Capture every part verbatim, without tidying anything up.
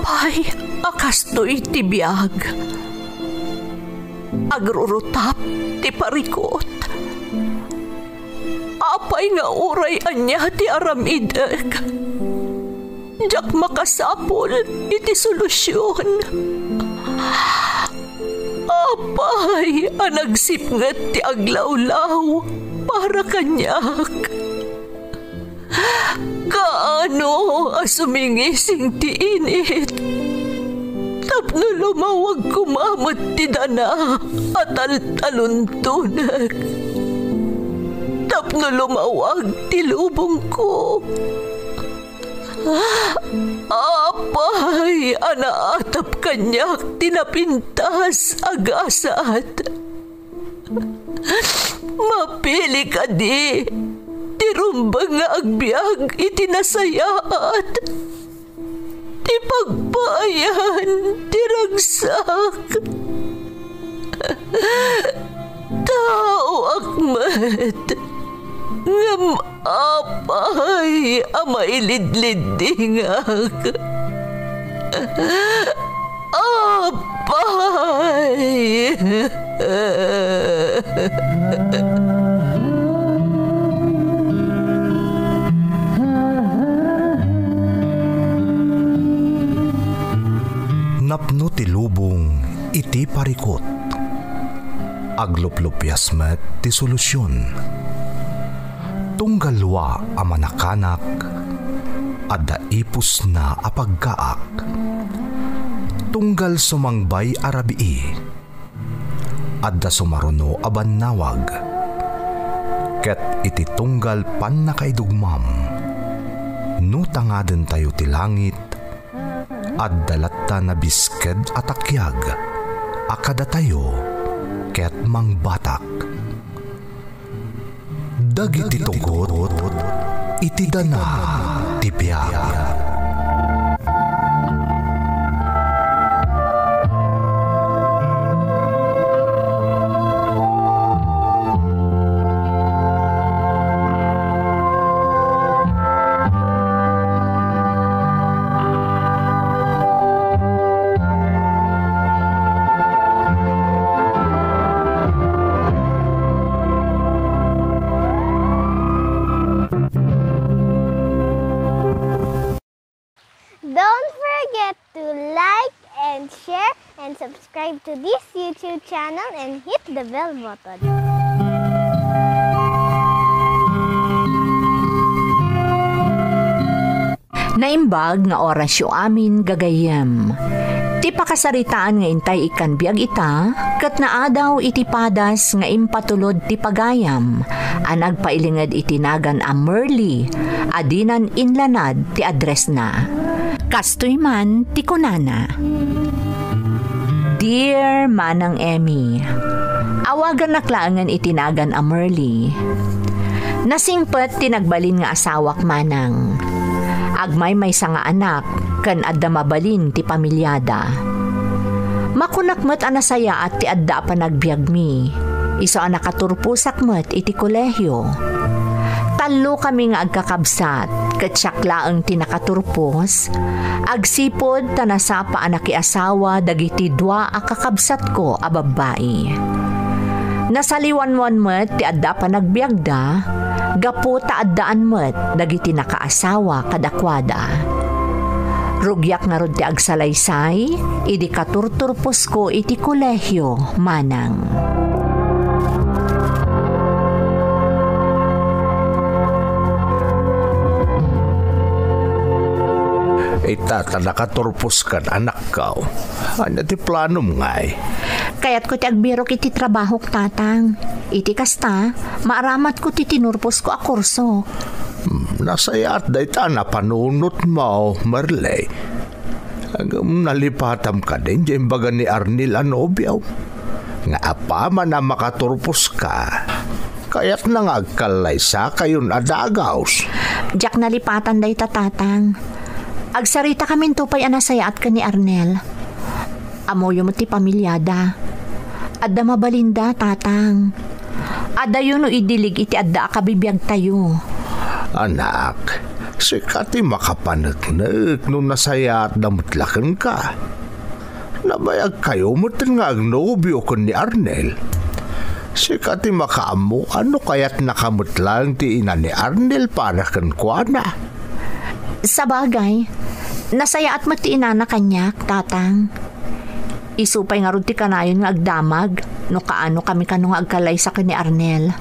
Apay a kastoy ti biag? Agrurutap ti parikut. Apay nga uray ania ti aramidek, diak makasapul iti solusion. Apay a nagsipnget ti aglawlaw para kaniak? Kaano a sumingising ti init tapno lumawag koma met ti dana a taltaluntonek, tapno lumawag ti lubongko? Apay a naatap kaniak ti napintas a gasat? Mapili kadi ti rumbeng nga agbiag iti nasayaat, ti pagpaayan ti ragsak? Taoak met, ngem apay a mailidliddingak? Apay! Napno ti lubong iti parikut. Agluplupias met ti solusion. Tunggal wa a manakanak, adda ipusna a paggaak. Tunggal sumangbay a rabii, adda sumaruno a bannawag. Ket iti tunggal pannakaidugmam, no tangadentayo ti langit, adda latta nabisked a takiag a kadatayo ket mangbatak. Dagiti tugot iti dana ti biag. Don't forget to like and share and subscribe to this YouTube channel and hit the bell button. Naimbag nga orasyo amin, gagayyem. Ti pakasaritaan nga intay ikkan biag ita, ket naadaw iti padas nga impatulod ti pagayam a nagpailinged iti nagan a Merly a dinan inlanad ti addressna. Kastoy man ti kunana. Dear Manang Emmy, awagannak laengen iti nagan a Merly. Nasingpet ti nagbalin nga asawak, Manang. Agmaymaysa nga anak ken adda mabalin ti pamiliada. Makunak met a nasayaat ti adda a panagbiagmi. Isu a nakaturposak met iti kolehio. Tallokami nga agkakabsat, ket siak laeng ti nakaturpos, agsipud ta nasapa a nakiasawa dagiti dua a kakabsatko a babbai. Nasaliwanwan met ti adda a panagbiagda, gapu ta addaan met dagiti nakaasawa kadakuada. Rugiak ngarud ti agsalaysay idi katurturposko iti kolehio, Manang. Ita ta nakaturpos kan, anakko. Ania ti planom ngay? Kayatko ti agbirok iti trabahok, Tatang. Iti kasta, maaramatko ti tinurposko a kurso. Hmm, nasayaat dayta a napanunotmo, Merly. Ngem nalipatam kadi diay imbaga ni Arnel a nobiom nga apaman a makaturposka, kayatna nga agkallaysakayon a dagus. Diak nalipatan dayta, Tatang. Agsaritakaminto pay a nasayaat ken ni Arnel. Ammoyo met ti pamiliada. Adda mabalinda, Tatang. Adayo no idilig iti adda a kabibiagtayo. Anak, Sika ti makapaneknek no nasayaatda met la kenka. Nabayagkayo met nga agnobio ken ni Arnel. Sika ti makaammo a no kayatnaka met laeng ti ina ni Arnel para kenkuana. Sabagay, nasayaat met ti inana kaniak, Tatang. Isu pay ngarud ti kanayon nga agdamag no kaano kami kano nga agkallaysa ken ni Arnel.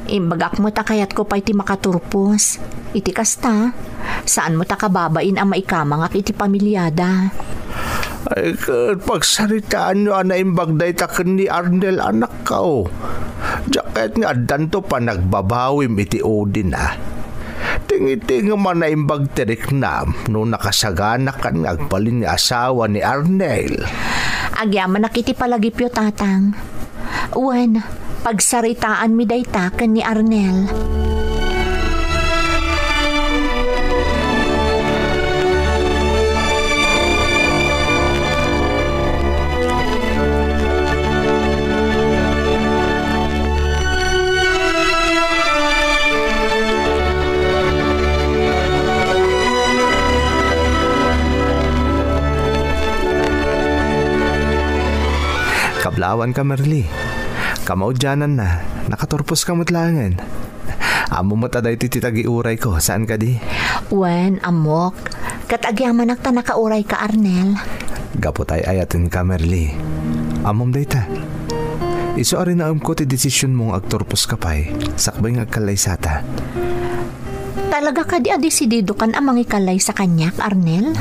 Imbagak met a kayatko pay ti makaturpos. Iti kasta, saan met a kababain a maikamangak iti pamiliada. Ay, ket pagsaritaanyo a naimbag dayta ken ni Arnel, anakko. Diak kayat nga addanto panagbabawim iti udina. Tingitingem a naimbag ti riknam no nakasaganakan nga agbalin nga asawa ni Arnel. Agyamanak iti palagipyo, Tatang. Wen, pagsaritaanmi dayta ken ni Arnel. Kablawan ka, Merly. Kamaudiananna, nakaturpos ka met laengen. Ammo met a daytoy ti tagiurayko, saan kadi? Wen, ammok. Ket agyamanak ta nakaurayka, Arnel. Gapu ta ay-ayatenka, Merly. Ammom dayta. Isu a rinaemko ti desisionmo nga agturposka pay, sakbay nga agkallaysata. Talaga kadi a desididokan a mangikallaysa kaniak, Arnel?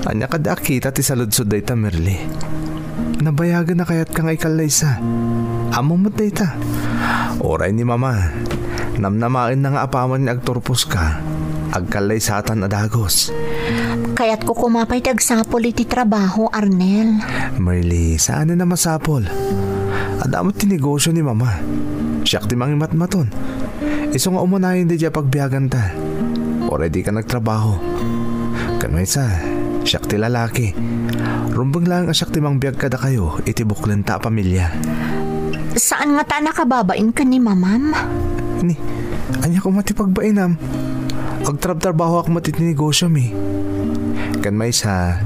Ania kadi a kita ti saludsod dayta, Merly? Nabayagen a kayatka nga ikallaysa. Ammom met dayta. Uray ni Mama, namnamaenna nga apaman nga agturposka, agkallaysatan a dagus. Kayatko koma pay ti agsapul iti trabaho, Arnel. Merly, saanen a masapul. Adda met ti negosio ni Mama. Siak ti mangimatmaton. Isu nga umunayen daydiay a pagbiaganta. Uray dika nagtrabaho. Ken maysa, siak ti lalaki. Rumbeng laeng a siak ti mangbiag kadakayo iti buklenta a pamilia. Saan ngata a nakababain ken ni Mamam? Ni, ania koma ti pagbainam? Agtrabtrabahoak met iti negosiomi. Ken maysa,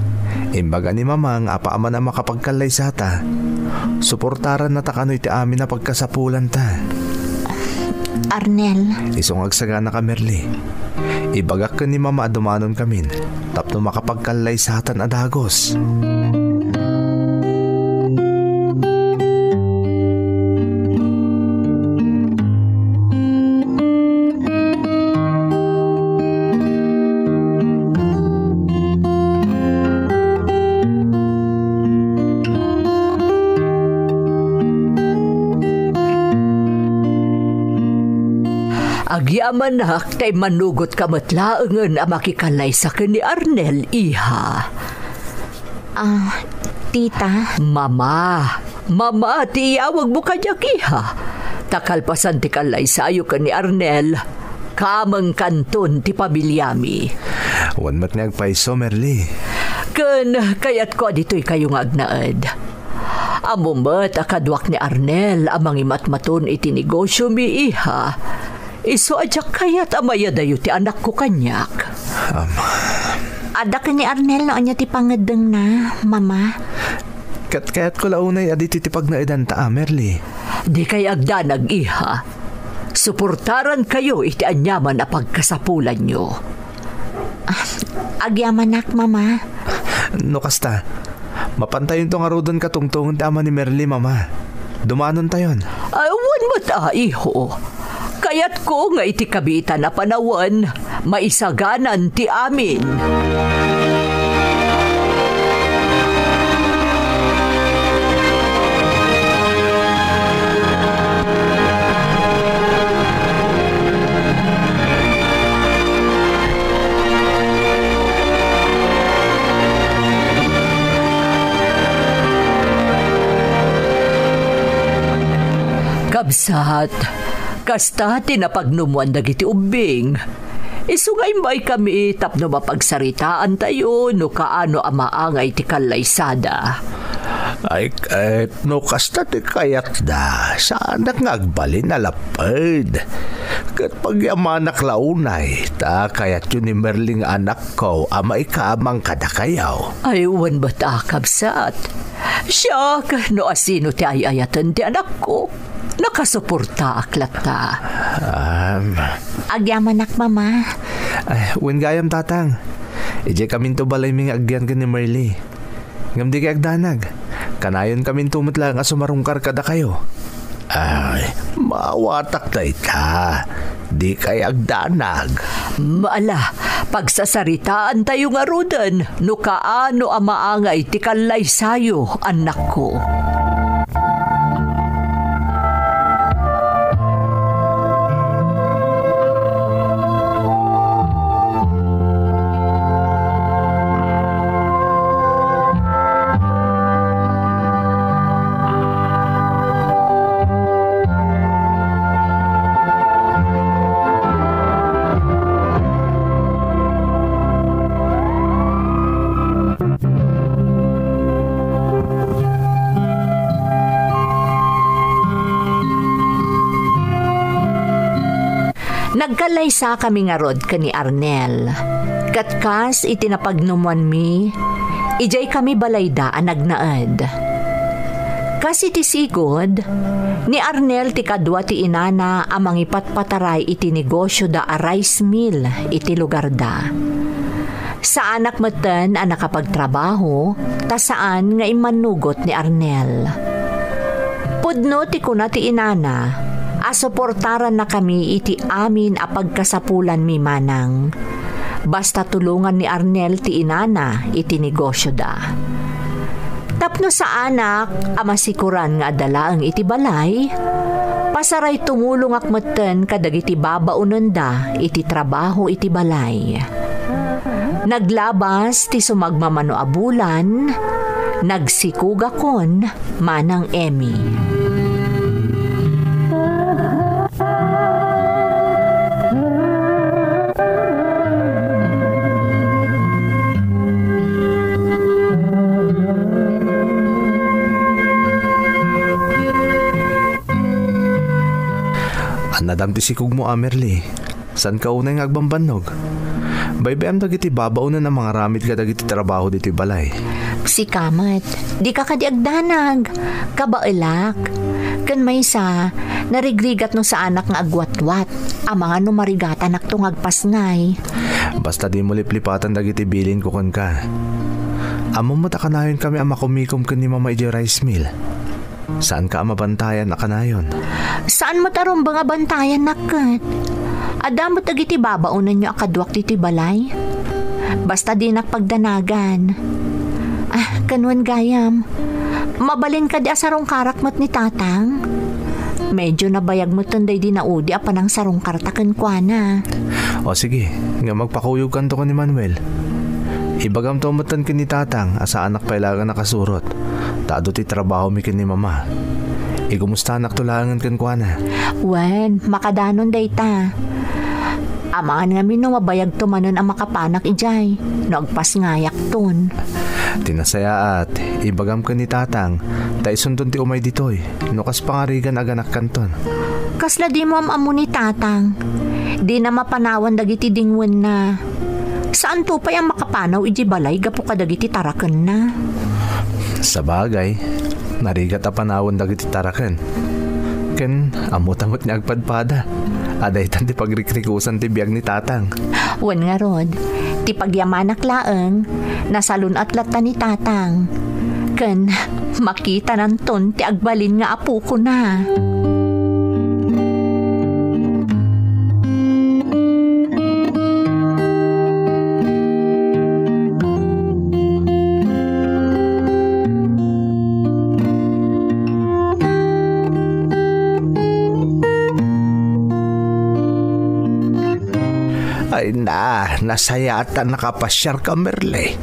imbaga ni Mama nga apaman a makapagkallaysata, suportarannata kano iti amin a pagkasapulanta. Arnel. Isu nga agsaganaka, Merly. Ibagak ken ni Mama a dumanonkamin tapno makapagkallaysatan a dagus. Agyamanak ta immanugotka met laengen a makikallaysa ken ni Arnel, iha. Ah, tita. Mama. Mama ti iyawagmo kaniak, iha. Ta kalpasan ti kallaysayo ken ni Arnel, kamengkanton ti pamiliami. Wen met nga agpayso, Merly. Ken kayatko a ditoykayo nga agnaed. Ammom met a kaduak ni Arnel a mangimatmaton iti negosiomi, iha. Isu a diak kayat a mayadayo ti anakko kaniak. Am. Adda ken ni Arnel no ania ti pangeddengna, Mama. Ket kayatko la unay a ditoy ti pagnaedanta, a, Merly. Dikay agdanag, iha. Suportarankayo iti aniaman a pagkasapulanyo. Ah, agyamanak, Mama. No kasta, mapantayonto ngaruden katungtongen ti ama ni Merly, Mama. Dumanontayon. Awan met a, iho. Kayatko nga iti kabiitan a panawen, maisaganan ti amin. Kabsat, kasta ti napagnumwan dagiti ubbing. Isu nga immaykami tapno mapagsaritaantayo no kaano a maangay ti kallaysada. Ay, ket no kasta ti kayatda, saanak nga agbalin a lapped. Ket pagyamanak la unay, ta kayatyo ni Merling anakko a maikamang kadakayo. Ay, wen met a, kabsat. Siak, no asino ti ay-ayaten ti anakko, nakasuportaak latta. Um. Agyamanak, Mama. Ay, wen gayam, Tatang. Idiay kaminto balaymi nga agyan ken ni Merly. Ngem dikay agdanag. Kanayon kaminto met laeng a sumarungkar kadakayo. Ay, maawatak dayta. Dikay agdanag. Ala, pagsasaritaantayo ngaruden no kaano a maangay ti kallaysayo, annakko. Nagkallaysakami ngarud ken ni Arnel. Ket kas iti napagnumoanmi, idiaykami balayda a nagnaed. Kas iti sigud, ni Arnel ti kadua ti inana a mangipatpataray iti negosioda a rice mill iti lugarda. Saanak metten a nakapagtrabaho, ta saan nga immannugot ni Arnel. Pudno ti kuna ti inana a suportarannakami iti amin a pagkasapulanmi manang. Basta tulongan ni Arnel ti inana iti negosioda. Tapno saanak a masikoran nga adda laeng iti balay, pasaray tumulongak metten kadagiti babaonenda iti trabaho iti balay. Naglabas ti sumagmamano a bulan, nagsikogakon manang Emmy. Annadam ti sikogmo, Amerli. Saanka unay nga agbambannog? Baybay-am dagiti babaonen a mangaramid kadagiti trabaho ditoy balay. Sika met, dika kadi agdanag. Kabaelak. Ken maysa, narigrigat no saanak nga agwatwat. Amangan no marigatanakto nga agpasngay. Basta dimo liplipatan dagiti bilinko kenka. Ammom met a kanayonkami a makumikom ken ni Mama idiay rice mill. Saanka a mabantayan a kanayon? Saan met a rumbeng a bantayannak ket? Adda met dagiti babaonenyo a kaduak ditoy balay? Basta dinak pagdanagan. Ah, ken wen gayam, mabalin kadi a sarungkarak met ni Tatang? Medyo nabayag metten daydi naudi a panangsarungkarta kenkuana. O sige, ngem agpakuyogkanto ken ni Manuel. Ibagamto metten ken ni Tatang a saanak pay laeng a nakasurot, ta adu ti trabahomi ken ni Mama. Igumustanakto laengen kenkuana. Wen, makadanon dayta. Amangan ngamin no mabayagto manen a makapanak idiay, no agpasngayakton. Ti nasayaat, ibagam ken ni Tatang, ta isunton ti umay ditoy, no kas pangarigan aganakkanton. Kasla dimo am-ammo ni Tatang. Dina mapanawan dagiti dingwenna. Saanto pay a makapanaw idiay balay gapu kadagiti tarakenna. Sabagay, narigat a panawen dagiti taraken. Ken ammota met nga agpadpada a daytan ti pagrikrikusan ti biag ni Tatang. Wen ngarud, ti pagyamanak laeng, nasalun-at latta ni Tatang. Ken makitananton ti agbalin nga apokona. Ay na, nasayaat a nakapasiarka, Merle.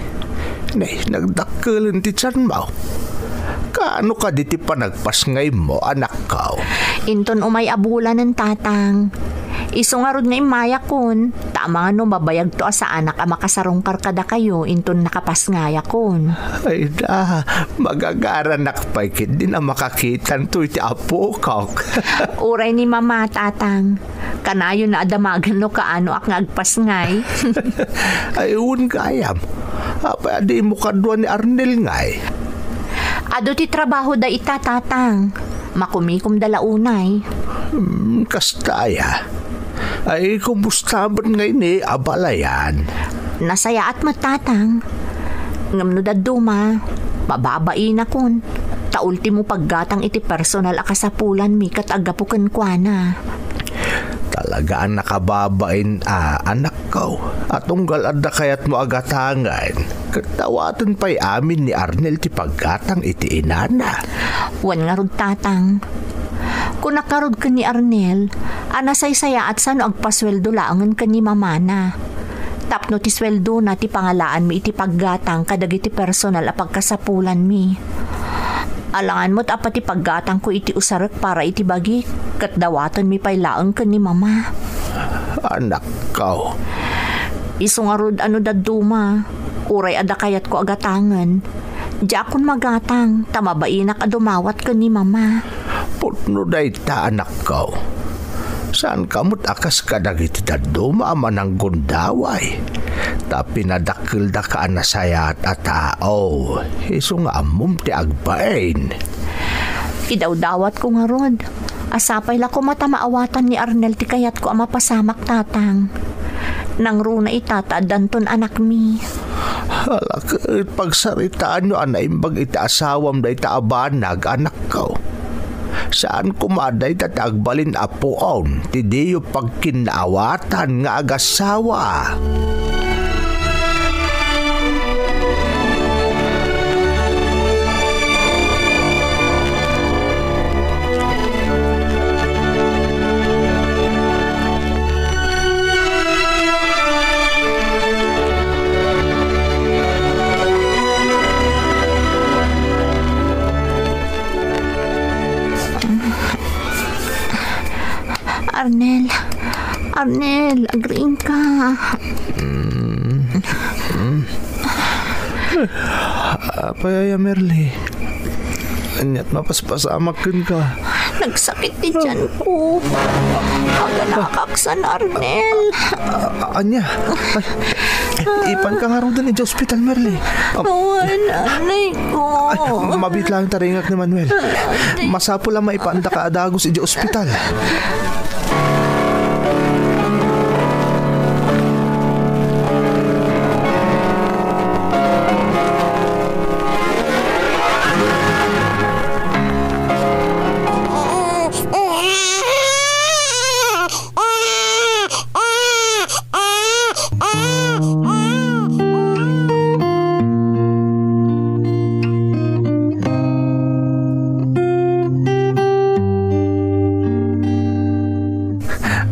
Ne, nagdakkelen ti tianmo. Kaano kadi ti panagpasngaymo, anakko? Inton umay a bulanen, Tatang. Isu ngarud nga immayakon, ta Amangan no mabayagto a saanak a makasarungkar kadakayo inton nakapasngayakon. Ay da, magagaranak pay ketdin a makakitanto iti apokok. Uray ni Mama, Tatang. Kanayon a damagen no kaanoak nga agpasngay. Ay, wen gayam. Apay a dimo kadua ni Arnel ngay? Adu ti trabahoda ita, Tatang. Makumikomda la unay. Hmm, kasta aya. Ay, kumusta met ngay ni abalayan? Nasayaat met, Tatang. Ngem no dadduma, mababainakon. Ta ultimo paggatang iti personal a kasapulanmi ket aggapu kenkuana. Talaga a nakababain a, anakko, a tunggal adda kayatmo a gatangen, ket dawaten pay amin ni Arnel ti paggatang iti inana. Wen ngarud, Tatang. Kunak ngarud ken ni Arnel a nasaysayaat sano agpasueldo laengen ken ni mamana. Tapno ti sueldona ti pangalaanmi iti paggatang kadagiti personal a pagkasapulanmi. Alangan met a pati paggatangko iti usarek para iti bagik, ket dawatenmi pay laeng ken ni Mama. Anakko. Isu ngarud a no dadduma, uray adda kayatko a gatangen, diakon magatang ta mabainak a dumawat ken ni Mama. Pudno dayta, anakko. Saanka met a kas kadagiti dadduma a mananggundaway. Ta pinadakkeldaka a nasayaat a tao, isu nga ammom ti agbain. Idawdawatko ngarud a sapay la koma ta maawatan ni Arnel ti kayatko a mapasamak, Tatang. Nangruna ita ta addanton anakmi. Hala ket pagsaritaanyo a naimbag iti asawam dayta a banag, anakko. Saan koma a dayta ti agbalin a puon ti diyo pagkinnaawatan nga agasawa. Arnel, Arnel, agriingka. Mm. Mm. Apay aya, Merly? Ania't mapaspasamak kenka? Nagsakit ti tiyan ko. Aganakak san Arnel. A-, a-, ania? Ay, ipanka ngaruden idiay ospital, Merly. Am- Awan, anay ko. Ay, mabiit laeng taringak ni Manuel. Masapul a maipandaka a dagus idiay ospital.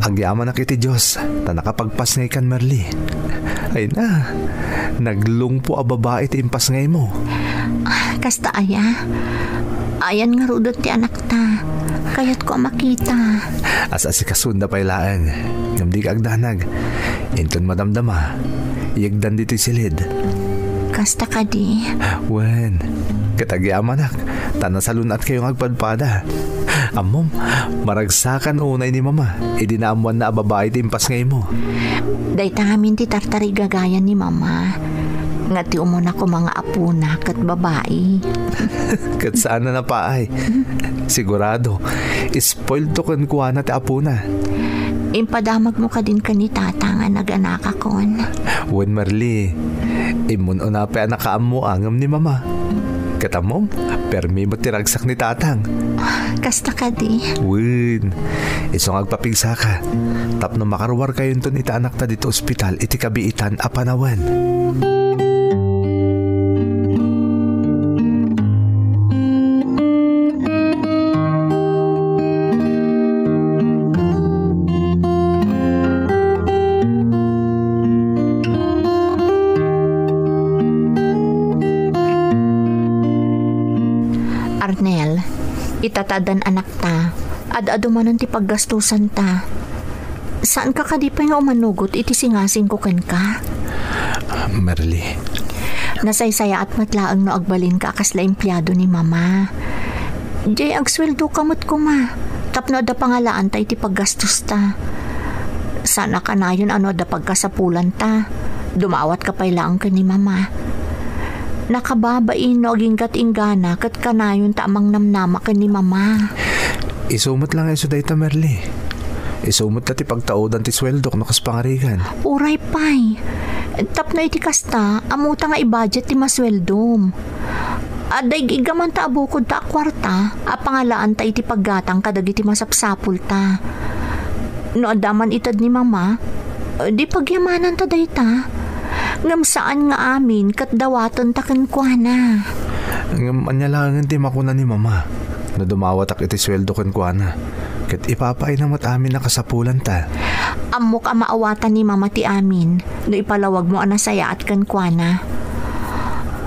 Agyamanak iti Dios ta nakapagpasngaykan, Merly. Ay na, naglungpo a babai ti impasngaymo. Kasta aya? Ayan ngaruden ti anakta. Kayatko a makita. As-asikasonda pay laeng. Ngem dika agdanag. Inton madamdama, yegdan ditoy silid. Kasta kadi? Wen, ket agyamanak, ta nasalun-atkayo nga agpadpada. Ammom, maragsakan unay ni Mama idi naammoanna a babai ti impasngaymo. Dayta ngamin ti tartarigagayan ni Mama, nga ti umuna koma nga apona ket babai. Ket saan a napaay. Sigurado, spoilto kenkuana ti apona. Impadamagmo kadin ken ni Tata nga naganakakon. Wen, Merly, immun-una pay a nakaammoa ngem ni Mama. Ket ammom, permi met ti ragsak ni Tatang. Kasta kadi? Wen, isu nga agpapigsaka tapno makaruarkayonton iti anakta ditoy ospital iti kabiitan a panawen. Arnel, ita ta addan anakta, ad-adu manen ti paggastusanta. Saanka kadi pay nga umanugot iti singasingko kenka? Merly. Nasaysayaat met laeng no agbalinka a kasla empleado ni Mama. Diay agsueldoka met koma, tapno adda pangalaanta iti paggastosta. Saan a kanayon a no adda pagkasapulanta, dumawatka pay laeng ken ni Mama. Nakababain no agingga't inggana ket kanayonta a mangnamnama ken ni Mama. Isu met la nga isu dayta, Merly. Isu met la ti pagtaudan ti sueldok no kas pangarigan. Uray pay. Tapno iti kasta, ammota nga i-budget ti masueldom. Adda ig-iggamanta a bukodta a kuarta a pangalaanta iti paggatang kadagiti masapsapulta. No adda man ited ni Mama, di pagyamananta dayta. Ngem saan nga amin ket dawatenta kenkuana. Ngem ania laengen ti makuna ni Mama no dumawatak iti sueldo kenkuana, ket ipapaayna met amin a kasapulanta? Ammok a maawatan ni Mama ti amin no ipalawagmo a nasayaat kenkuana.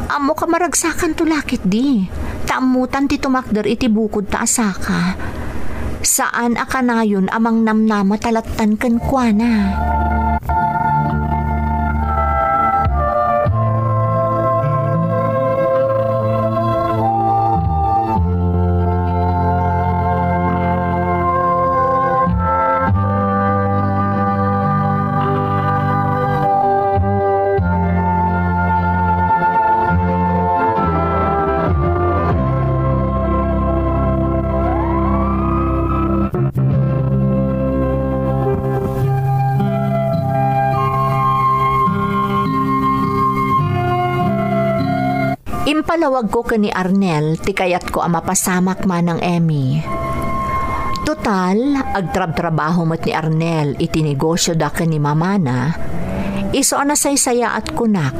Ammok a maragsakanto la ketdi, ta ammotan ti tumakder iti bukodta a saka. Saan a kanayon a mangnamnama ta lattan kenkuana. Impalawagko ken ni Arnel ti kayatko a mapasamak manang Emmy. Total, agtrabtrabaho met ni Arnel iti negosyoda ken ni mamana, isu a nasaysayaat kunak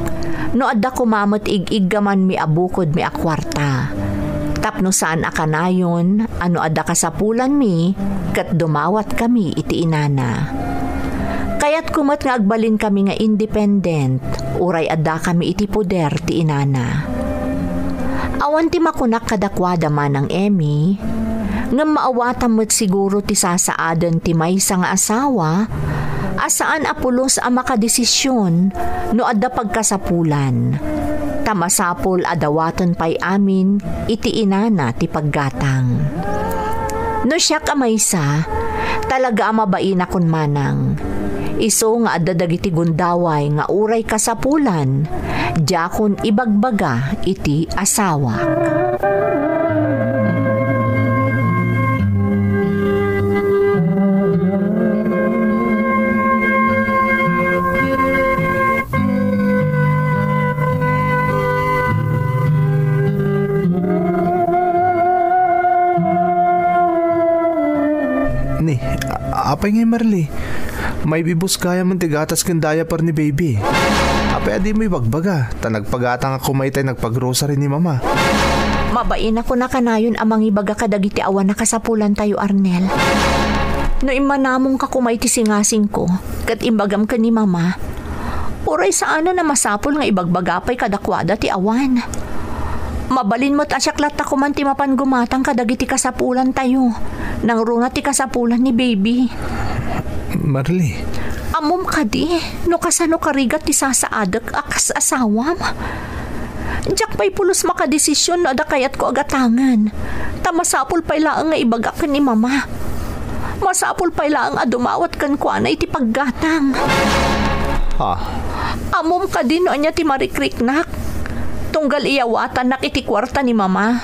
no adda koma met ig-iggamanmi a bukodmi a kuarta. Tapno saan a kanayon a no adda kasapulanmi, ket dumawatkami iti inana. Kayatko met nga agbalinkami nga independent, uray addakami iti poder ti inana. Awan ti makunak kadakuada manang Emmy, ngem maawatam met siguro ti sasaaden ti maysa nga asawa a saan a pulos a makadesision no adda pagkasapulan, ta masapul a dawaten pay amin iti inana ti paggatang. No siak a maysa, talaga a mabainakon manang. Isu nga adda dagiti gundaway nga uray kasapulan, diakon ibagbaga iti asawak. Ni, a-, apay ngay, Marley? May bibus kaya man ti gatas ken diaper ni baby. Apay a dimo ibagbaga? Ta nagpagatang a kumay tay nagpagrocery ni Mama. Mabain a kuna kanayon a mangibaga kadagiti awan a kasapulantayo, Arnel. No immanamongka kumay ti singasingko, ket imbagam ken ni Mama, uray saanen a masapul nga ibagbaga pay kadakuada ti awan. Mabalin met a siak latta koman ti mapan gumatang kadagiti kasapulantayo. Nangruna ti kasapulan ni baby. Marley. Ammom kadi no kasano karigat ti sasaadek a kas asawam? Diak pay pulos makadesision no adda kayatko a gatangen. Ta masapul pay laeng nga ibagak ken ni Mama. Masapul pay laeng a dumawat kenkuana iti paggatang. Ah. Ammom kadi no ania ti marikriknak? Tunggal iyawatannak iti kuarta ni Mama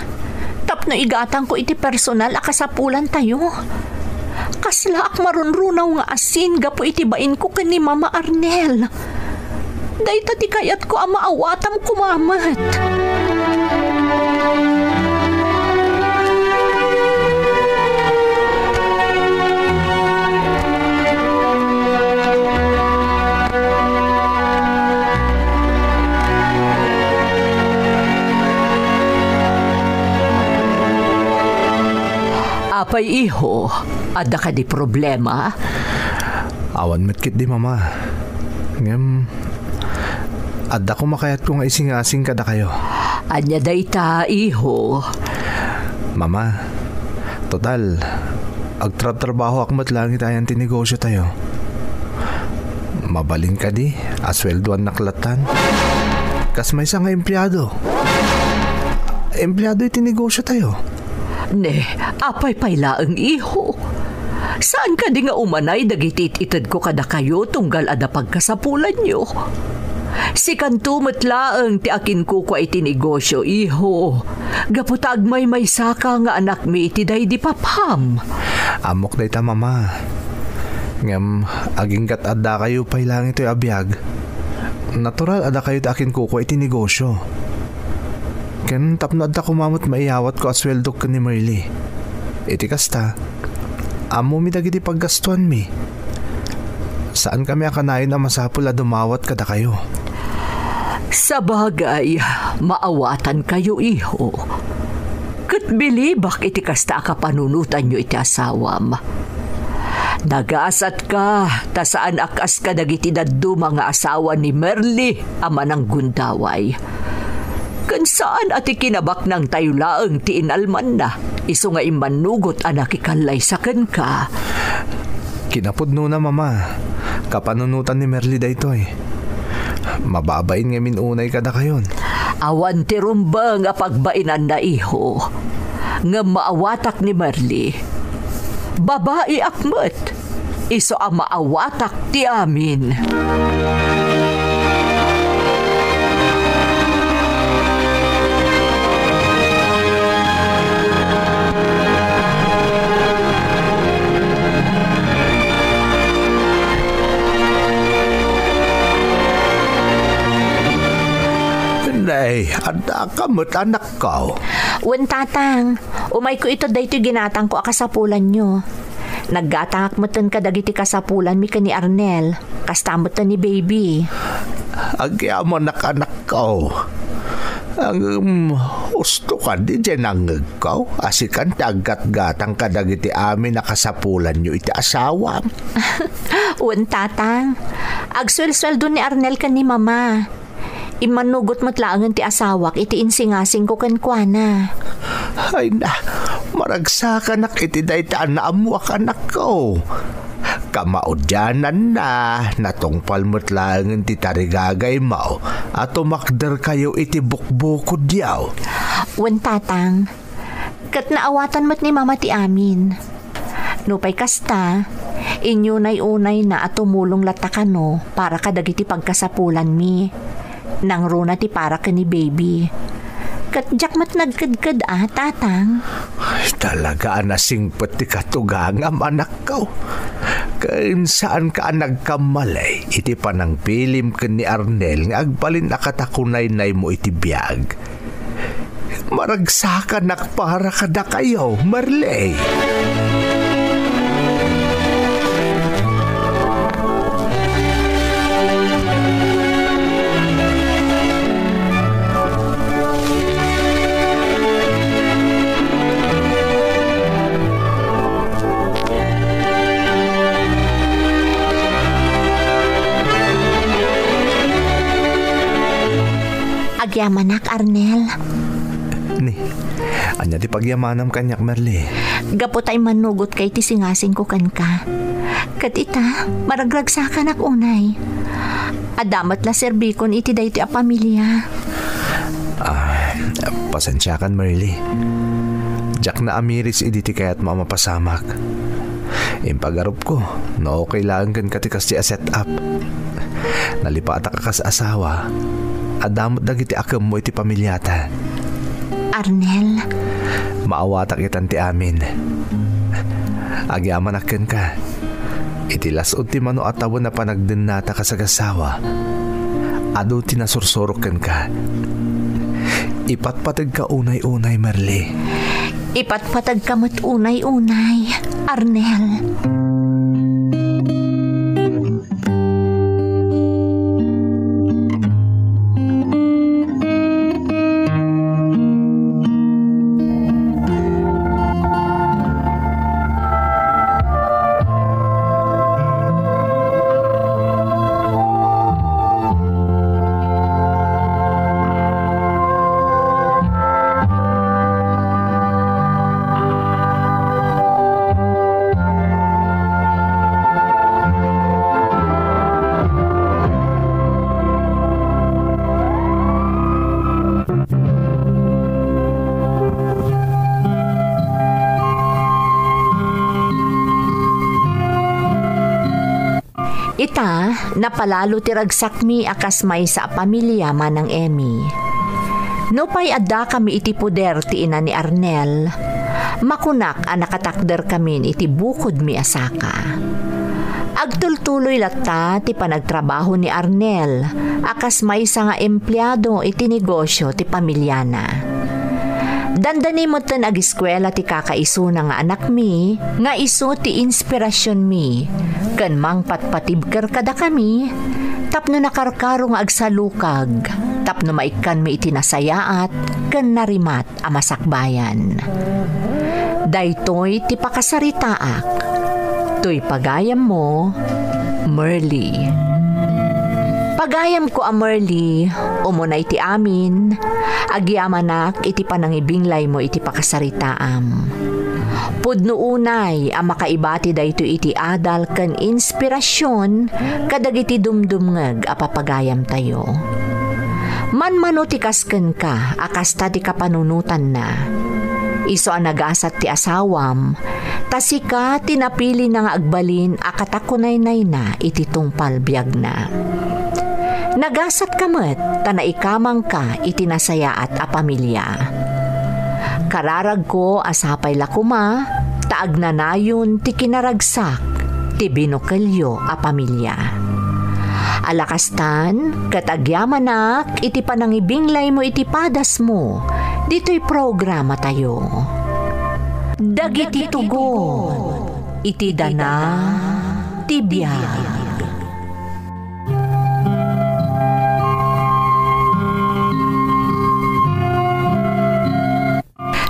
tapno igatangko iti personal a kasapulantayo. Kaslaak marunrunaw nga asin gapu iti bainko ken ni Mama, Arnel. Dayta ti kayatko a maawatam koma met. Apay, iho, adda kadi problema? Awan met ketdi, Mama. Ngem, adda koma kayatko nga isingasing kadakayo. Ania dayta, iho? Mama, total, agtrabtrabahoak met laeng iti ayan ti negosyotayo. Mabalin kadi a sueldoannak lattan? Kas maysa nga empleado. Empleado iti negosyo tayo. Ne, apay pay laeng, iho? Saan kadi nga umanay dagiti it-itedko kadakayo tunggal adda pagkasapulanyo? Sikanto met laeng ti akinkukua iti negosyo, iho. Gapu ta agmaymaysaka nga anakmi iti daydi papham. Ammok dayta, Mama. Ngem aginggat addakayo pay laeng itoy a biag, natural a dakayo ti akinkukua iti negosyo. Ken tapno adda koma met maiyawatko a sueldok ken ni Merly. Iti kasta, ammomi dagiti paggastuanmi. Saankami a kanayon a masapul a dumawat kadakayo. Sabagay, maawatankayo, iho. Ket bilibak iti kasta a kapanunotanyo iti asawam. Nagasatka, ta saan a kas kadagiti dadduma nga asawa ni Merly a mananggundaway. Ken saan a ti kinabaknangtayo laeng ti inalmanna, isu nga immannugot a nakikallaysa kenka. Kinapudnona, Mama. Kapanunotan ni Merly daytoy. Mababain ngamin unay kadakayon. Awan ti rumbeng a pagbainanna, iho. Ngem maawatak ni Merly. Babaiak met. Isu a maawatak ti amin. Nay, addaka met, anakko? Wen, Tatang. Umayko ita daytoy ginatangko a kasapulanyo. Naggatangak metten kadagiti kasapulanmi ken ni Arnel, kasta metten ni Baby. Agyamanak, anakko. Ngem, husto kadi diay nangngegko a sikan ti aggatgatang kadagiti amin a kasapulanyo iti asawam? Wen, Tatang. Agsuelsueldo ni Arnel ken ni Mama. Immannugot met laengen ti asawak iti insingasingko kenkuana. Ay na, maragsakanak iti dayta a naammoak, anakko. Kamaudiananna, natungpal met laengen ti tarigagaymo a tumakderkayo iti bukbukodyo. Wen, Tatang. Ket naawatan met ni Mama ti amin. Nupay kasta, inyunay-unayna a tumulong latta kano para kadagiti pagkasapulanmi. Nangruna ti para ken ni Baby. Ket diak met nagkedked a, Tatang. Ay, talaga a nasingpet ti katugangam, anakko. Ken saanka a nagkammalay iti panangbilim ken ni Arnel nga agbalin a katakunaynaymo iti biag. Maragsakanak para kadakayo, Merly. Agyamanak, Arnel. Ni, ania ti pagyamanam kaniak, Merly? Gapu ta immannugotka iti singasingko kenka. Ket ita, maragragsakanak unay. Adda met la serbikon iti daytoy a pamilia. Ah, pasensiakan, Merly. Diak naamiris idi ti kayatmo a mapasamak. Impagarupko no okay laeng kenka ti kasdi a set-up. Nalipatak a kas asawa, adda met dagiti akemmo iti pamiliata. Arnel. Maawatak itan ti amin. Agyamanak kenka. Iti las-ud ti mano a tawen a panagdennata kas agasawa, adu ti nasursurok kenka. Ipatpategka unay-unay, Merly. Ipatpategka met unay-unay, Arnel. Ta, napalalo ti ragsakmi a kas maysa a pamilia, Manang Emmy. Nupay addakami iti poder ti ina ni Arnel, makunak a nakatakderkamin iti bukodmi a saka. Agtultuloy latta ti panagtrabaho ni Arnel a kas maysa nga empleado iti negosio ti pamiliana. Dandani metten agiskuela ti kakaisuna nga anakmi nga isu ti inspirasionmi ken mangpatpatibker kadakami tapno nakarkaro nga agsalukag, tapno maikkanmi iti nasayaat ken narimat a masakbayan. Daytoy ti pakasaritaak. Toy pagayammo, Merly. Pagayamko a Merly, umuna iti amin, agyamanak iti panangibinglaymo iti pakasaritaam. Pudno unay a makaibati daytoy iti adal ken inspirasion kadagiti dumdumngeg a papagayamtayo. Manmano ti kas kenka a kasta ti kapanunotanna. Isu a nagasat ti asawam, ta sika ti napilina nga agbalin a katakunaynayna iti tungpal biagna. Nagasatka met ta naikamangka iti nasayaat a pamilia. Kararagko a sapay la koma ta agnanayon ti kinaragsak ti binukelyo a pamilia. Ala kastan, ket agyamanak iti panangibinglaymo iti padasmo ditoy programatayo. Dagiti tugon iti dana ti biag.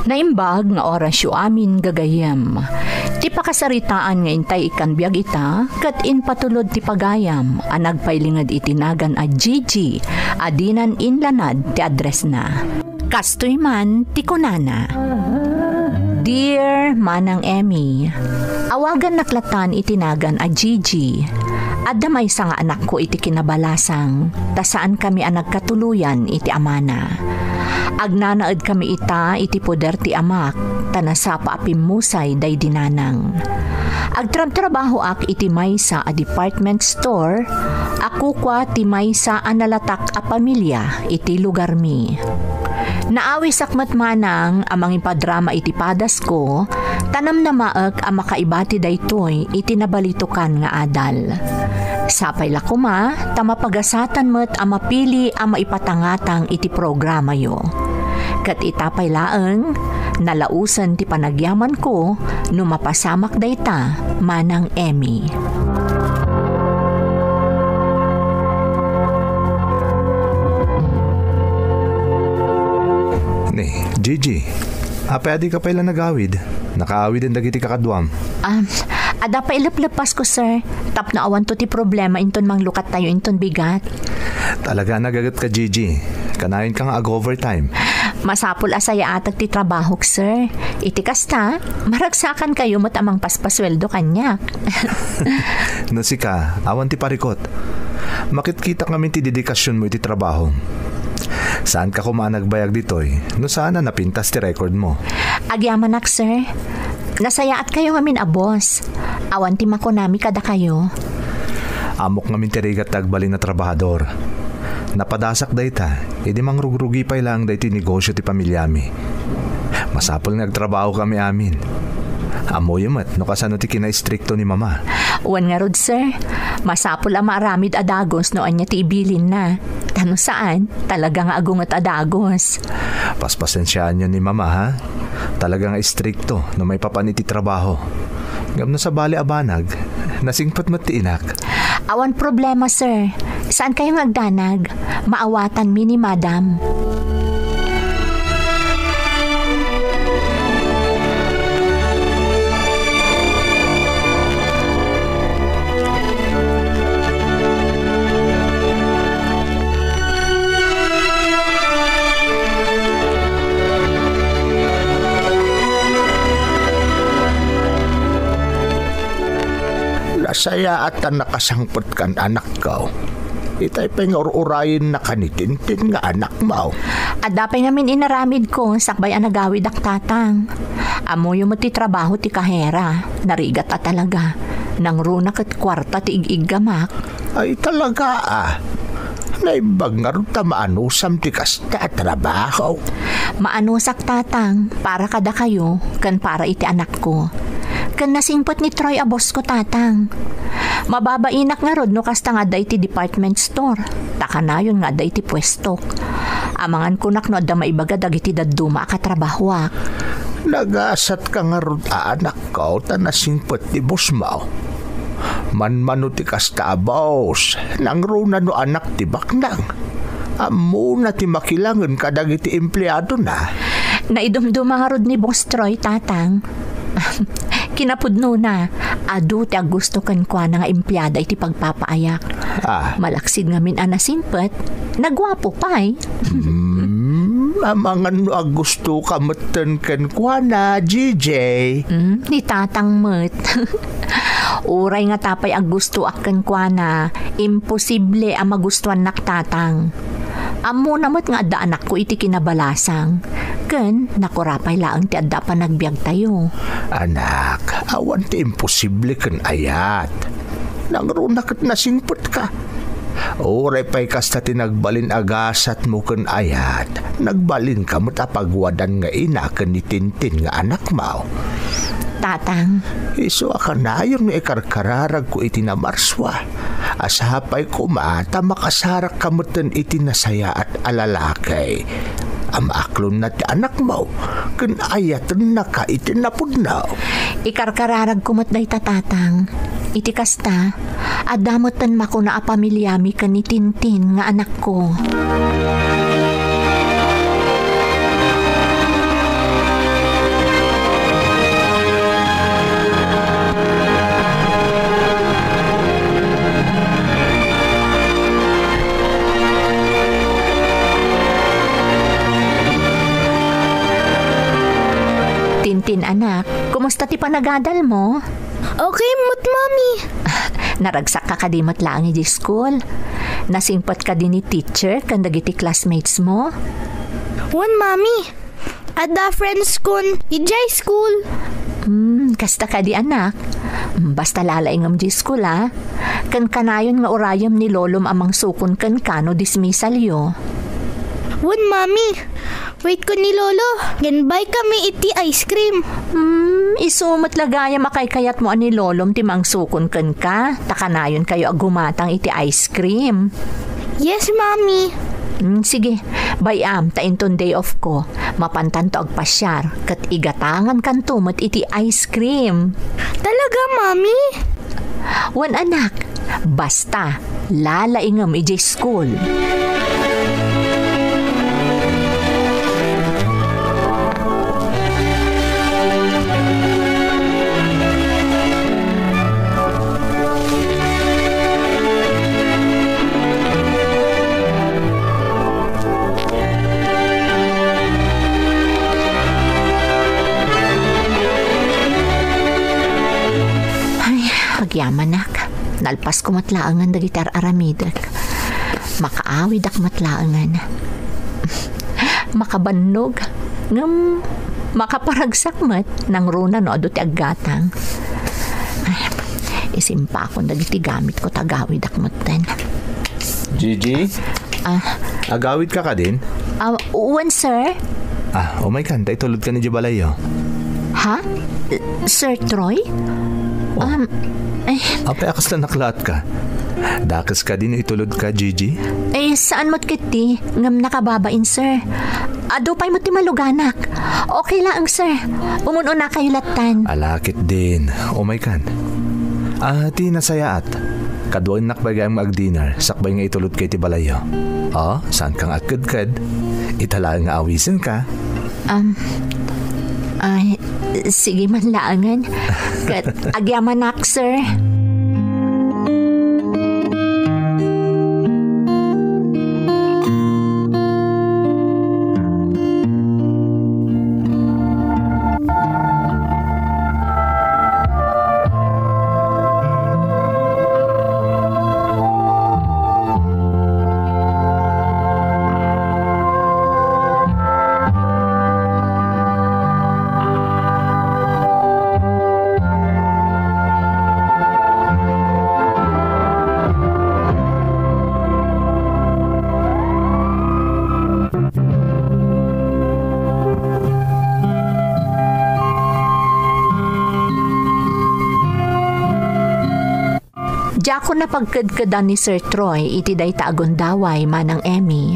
Naimbag nga orasyo amin, gagayyem. Ti pakasaritaan nga intay ikkan biag ita, ket impatulod ti pagayam a nagpailinged iti nagan a Gigi a dinan inlanad ti addressna. Kastoy man ti kunana, "Dear Manang Emmy, awagannak latan iti nagan a Gigi. Adda maysa nga anakko iti kinabalasang, ta saankami a nagkatuloyan iti amana. Agnanaedkami ita iti poder ti amak, ta nasapa a pimmusay daydi nanang. Agtrabtrabahoak iti maysa a department store a kukua ti maysa a nalatak a pamilia iti lugarmi. Naawisak met manang a mangipadrama iti padasko, ta namnamaek a makaibati daytoy iti nabalitokan nga adal. Sapay la koma ta mapagasatan met a mapili a maipatangatang iti programayo. Ket ita pay laeng, nalaosen ti panagyamanko no mapasamak dayta, Manang Emmy." Ni, Gigi, apay a dika pay la nagawid? Nakaawiden dagiti kakaduam. Um, adda pay ileplepasko, sir. Tapno awanto ti problema inton manglukattayo inton bigat. Talaga a nagagetka, Gigi. Kanayonka nga ag-overtime. Masapul a sayaatek ti trabahok, sir. Iti kasta, maragsakankayo met a mangpaspasueldo kaniak. No sika, awan ti parikut. Makitkitak ngamin ti dedikasionmo iti trabaho. Saanka koma a nagbayag ditoy no saan a napintas ti recordmo. Agyamanak, sir. Nasayaatkayo ngamin a boss. Awan ti makunami kadakayo. Ammok ngamin ti rigat ti agbalin a trabahador. Napadasak dayta, idi mangrugrugi pay laeng daytoy negosio ti pamiliami. Masapul nga agtrabahokami amin. Ammoyo met no kasano ti kinaistrikto ni Mama. Wen ngarud, sir, masapul a maaramid a dagus no ania ti ibilinna. Ta no saan, talaga nga agunget a dagus. Paspasensiaanyo ni Mama, ha? Talaga nga istrikto no maipapan iti trabaho. Ngem no sabali a banag, nasingpet met ti inak. Awan problema, sir. Saankayo nga agdanag? Maawatanmi ni Madam. Nasayaat a nakasangpetkan, anakko. Itay pay nga ur-urayenna kanitintin nga anakmo. Adda pay ngamin inaramidko sakbay a nagawidak, Tatang. Ammoyo met ti trabaho ti kahera. Narigat a talaga. Nangruna ket kuarta ti ig-iggamak. Ay, talaga, a. Naimbag ngarud ta maanusam ti kasta a trabaho. Maanusak, Tatang, para kadakayo ken para iti anakko. Ken nasingpet ni Troy a bossko, Tatang. Mababainak ngarud no kasta nga adda iti department store, ta kanayon nga adda iti puestok. Amangan kunak no adda maibaga dagiti dadduma a katrabahoak. Nagasatka ngarud a anakko ta nasingpet ti bosmo. Manmano ti kasta a bos, nangruna no anak ti baknang. Ammona ti makilangen kadagiti empleadona. Naidumduma ngarud ni Boss Troy, Tatang. Kinapudnona, adu ti aggusto kenkuana nga empleada iti pagpapaayak. Ah. Malaksid ngamin a nasingpet, naguapo pay. Hmm, amangan no aggustoka metten kenkuana, J J. Hmm, ni Tatang met. Uray ngata pay aggustoak kenkuana, imposible a magustuannak, Tatang. Ammona met nga adda anakko iti kinabalasang, ken nakurapay laeng ti adda a panagbiagtayo. Anak, awan ti imposible ken ayat. Nangruna ket nasingpetka. Uray pay kasta ti nagbalin a gasatmo ken ayat, nagbalinka met a pagwadan nga ina ken ni Tintin nga anakmo. Tatang. Isu a kanayon nga ikarkararagko iti namarsua. A sapay koma ta makasarakka metten iti nasayaat a lalaki. A maaklonna ti anakmo, ken ayatennaka iti napudno. Ikarkararagko met dayta, Tatang. Iti kasta, adda metten makuna a pamiliami ken ni Tintin nga anakko. Tintin, anak, kumusta ti panagadal mo? Okay met, Mami. Naragsak ka kadi met laeng idiay school? Nasingpet kadi ni teacher ken dagiti classmates mo? Wen, Mami. Adda friends kon idiay school. Hmm, kasta kadi, anak. Basta lalaingem idiay school, a. Ken kanayon nga urayem ni lolom a mangsukon kenka no dismissalyo. Wen, Mami. Wait ko ni Lolo, ngan-buy kami iti ice cream. Hmm, isu met la gayam a kaykayatmo a ni Lolom ti mangsukon kenka, ta kanayonkayo a gumatang iti ice cream. Yes, Mami. Hmm, sige, bay-am ta inton day off ko, mapantanto agpasiar, ket igatangankanto met iti ice cream. Talaga, Mami? Wen, anak, basta, lalaingem idiay school. Ay, agyamanak. Nalpasko met laengen dagiti ar-aramidek. Makaawidak met laengen. Makabannog, ngem makaparagsak met, nangruna no adu ti aggatang. Ay, isimpakon dagiti gamitko ta agawidak metten. Gigi? Ah. Agawidka kadin? Ah, wen, sir. Ah, umaykan, ta itulodkan idiay balayyo. Ha? Sir Troy? Oh. Um, eh. Apay a kasla naklaatka? Dakes kadi no itulodka, Gigi? Eh, saan met ketdi, ngem nakababain, sir. Adu pay met ti maluganak. Okay laeng, sir. Umun-unakayo lattan. Ala ketdin. Umaykan. Ah, ti nasayaat. Kaduaennak pay gayam nga ag-dinner, sakbay nga itulodka iti balayyo. Oh, saanka nga agkedked? Ita laeng nga awisenka. Um, ay, sige man laengen. Ket agyamanak, sir. Ako napagkedkedan ni Sir Troy iti dayta a gundaway, Manang Emmy.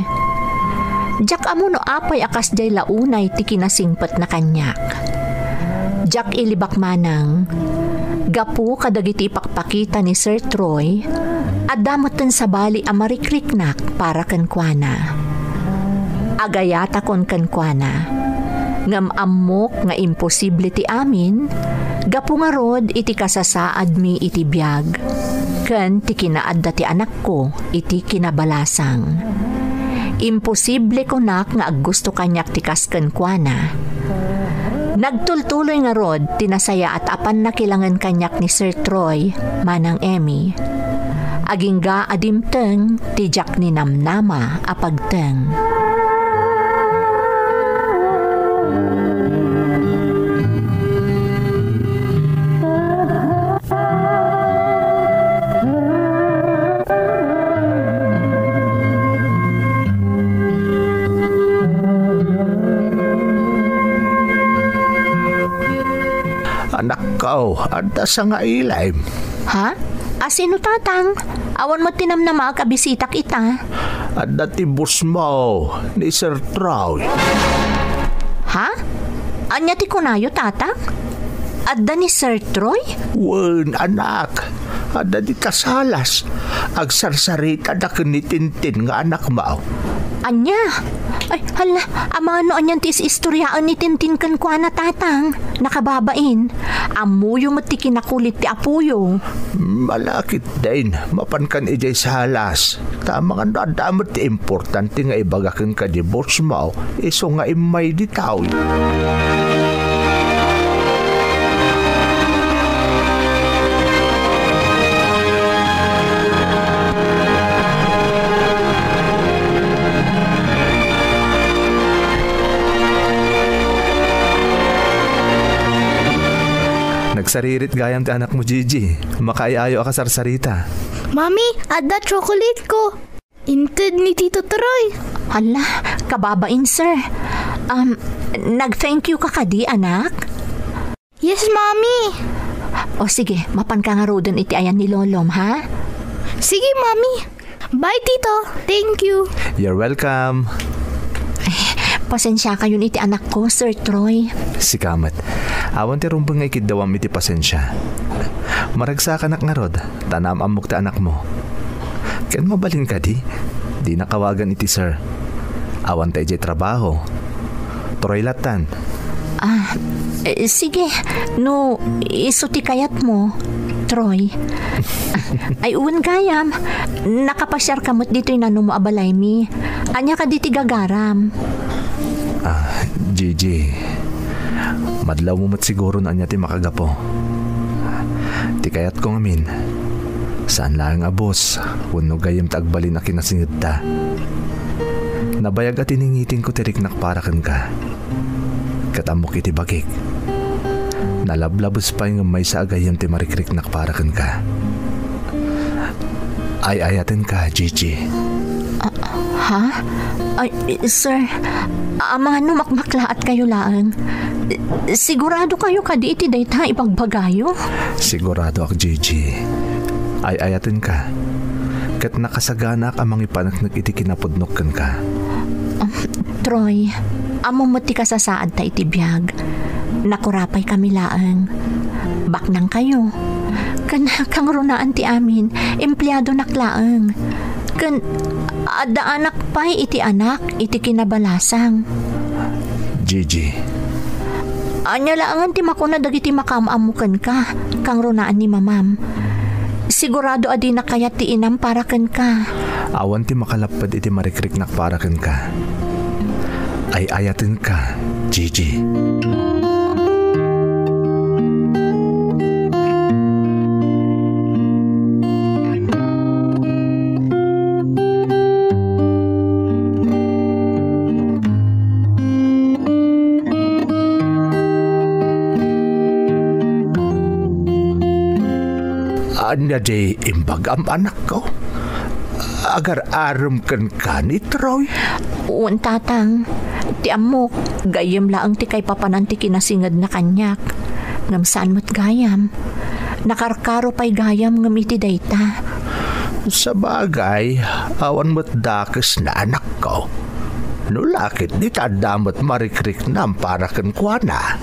Diak ammo no apay a kasdiay la unay ti kinasingpetna kaniak. Diak ilibak manang, gapu kadagiti ipakpakita ni Sir Troy, adda metten sabali a marikriknak para kenkuana. Agayatakon kenkuana, ngem ammok nga imposible ti amin, gapu ngarud iti kasasaadmi iti biag, ken ti kinaadda ti anakko iti kinabalasang. Imposible kunak nga aggusto kaniak ti kas kenkuana. Nagtultuloy ngarud ti nasayaat a pannakilangen kaniak ni Sir Troy, Manang Emmy. Agingga a dimteng ti diak ninamnama a pagteng. Anakko, adda sangailim. Ha? A, sino, Tatang? Awan met ti namnamaak a bisitak ita. Adda ti bosmo ni Sir Troy. Ha? Ania ti kunayo, Tatang? Adda ni Sir Troy? Wen, anak. Adda dita salas. Agsarsaritana ken ni Tintin nga anakmo. Ania? Ay, hala, amangan no anian ti is-istoriaen ni Tintin kenkuana, Tatang. Nakababain. Ammoyo met ti kinakulit ti apoyo. Malakit din, mapankan idiay salas. Ta amangan no adda met ti importante nga ibaga kenka di bosmo, isu nga immay ditoy. Nagsaririt gayam ti anakmo, Gigi. Makaay-ayo a kasarsarita. Mami, adda chocolate ko. Inted ni Tito Troy. Hala, kababain, sir. Um, nag-thank you ka kadi, anak? Yes, Mami. O sige, mapanka ngaruden iti ayan ni Lolom, ha? Sige, Mami. Bye, Tito. Thank you. You're welcome. Pasensiakayon iti anakko, Sir Troy. Sika met. Awan ti rumbeng nga ikiddawam iti pasensia. Maragsakanak ngarud, ta naam-ammok ti anakmo. Ken mabalin kadi, dinak awagan iti sir. Awanta idiay trabaho. Troy lattan. Ah, eh, sige. No, isu ti kayatmo, Troy. Ay, wen gayam. Nakapasiarka met ditoy nanumo a balaymi. Ania kadi ti gagaram? Ah, Gigi. Madlawmo met siguro no ania ti makagapu. Ti kayatko ngamin, saan laeng a bus wenno gayyem ti agbalin a kinasingedta. Nabayag a tiningitingko ti riknak para kenka. Ket ammok iti bagik. Nalablabes pay ngem maysa a gayyem ti marikriknak para kenka. Ay-ayatenka, Gigi. Ah, ha? Ay, sir, amangan no makmaklaatkayo laeng. Siguradokayo kadi iti dayta ibagbagayo? Siguradoak, Gigi. Ay-ayatenka. Ket nakasaganaak a mangipaneknek iti kinapudnok kenka. Um, Troy, ammom met ti kasasaadta iti biag. Nakurapaykami laeng. Baknangkayo. Ken kangrunaan ti amin, empleadonak laeng. Ken addaanak pay iti anak iti kinabalasang. Gigi. Ania laengen ti makuna dagiti makaam-ammo kenka, kangrunaan ni mamam. Sigurado a dina kayat ti inam para kenka. Awan ti makalapped iti marikriknak para kenka. Ay-ayatenka, Gigi. Ania di imbagam, anakko? Agar-arem kenka ni Troy? Wen, Tatang. Ti ammok, gayyem laeng ti kaipapanan ti kinasingedna kaniak. Ngem saan met gayam. Nakarkaro pay gayam ngem iti dayta. Sabagay, awan met dakesna, anakko. No la ket, dita adda met marikriknam para kenkuana.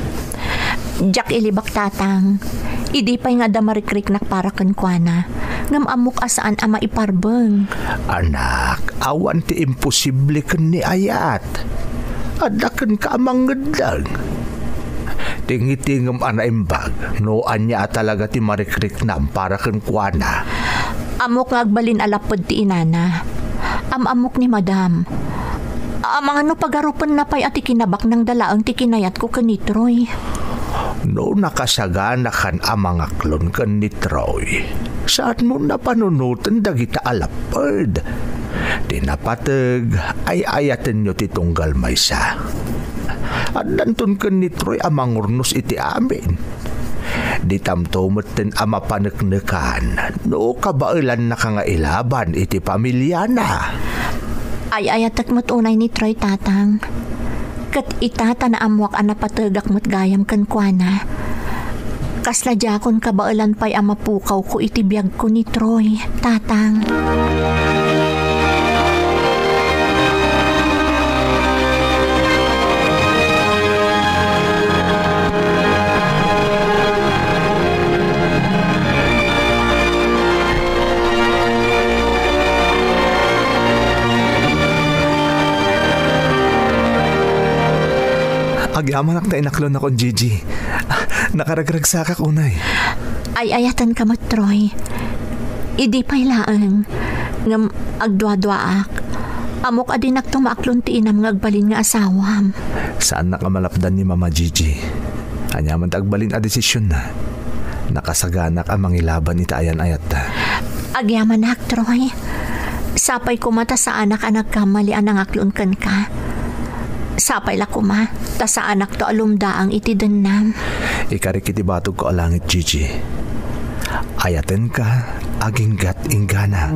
Diak ilibak, Tatang. Idi pay nga adda marikriknak para kenkuana, ngem ammok a saan a maiparbeng. Anak, awan ti imposible ken ni ayat. Adda kenka a mangngeddeng. Tingitingem a naimbag no ania a talaga ti marikriknam para kenkuana. Ammok nga agbalin a lapped ti inana. Am-ammok ni Madam. Amangan no pagarupenna pay a ti kinabaknangda laeng ti kinayatko ken ni Troy. No nakasaganakan a mangaklon ken ni Troy, saanmon a panunoten dagita a lapped. Ti napateg, ay-ayatenyo ti tunggal maysa. Addanton ken ni Troy a mangurnos iti amin. Ditamto metten a mapaneknekan no kabaelannaka nga ilaban iti pamiliana. Ay-ayatek met unay ni Troy, Tatang. Ket ita ta naammoak a napategak met gayam kenkuana, kasla diakon kabaelan pay a mapukawko iti biagko ni Troy, Tatang. Agyamanak ta inaklonakon, Gigi. Nakaragragsakak unay. Ay-ayatenka met, Troy. Idi pay laeng, ngem agduaduaak. Ammok a dinakto maaklon ti inam nga agbalin nga asawam. Saannak a malapdan ni Mama, Gigi. Aniaman ti agbalin a desisionna, nakasaganak a mangilaban iti ayan-ayatta. Agyamanak, Troy. Sapay koma ta saanak a nagkamali a nangaklon kenka. Sapay la koma ta saanakto a lumdaang iti dennam. Ikarik iti batogko a langit, Gigi. Ayatenka aginggat inggana.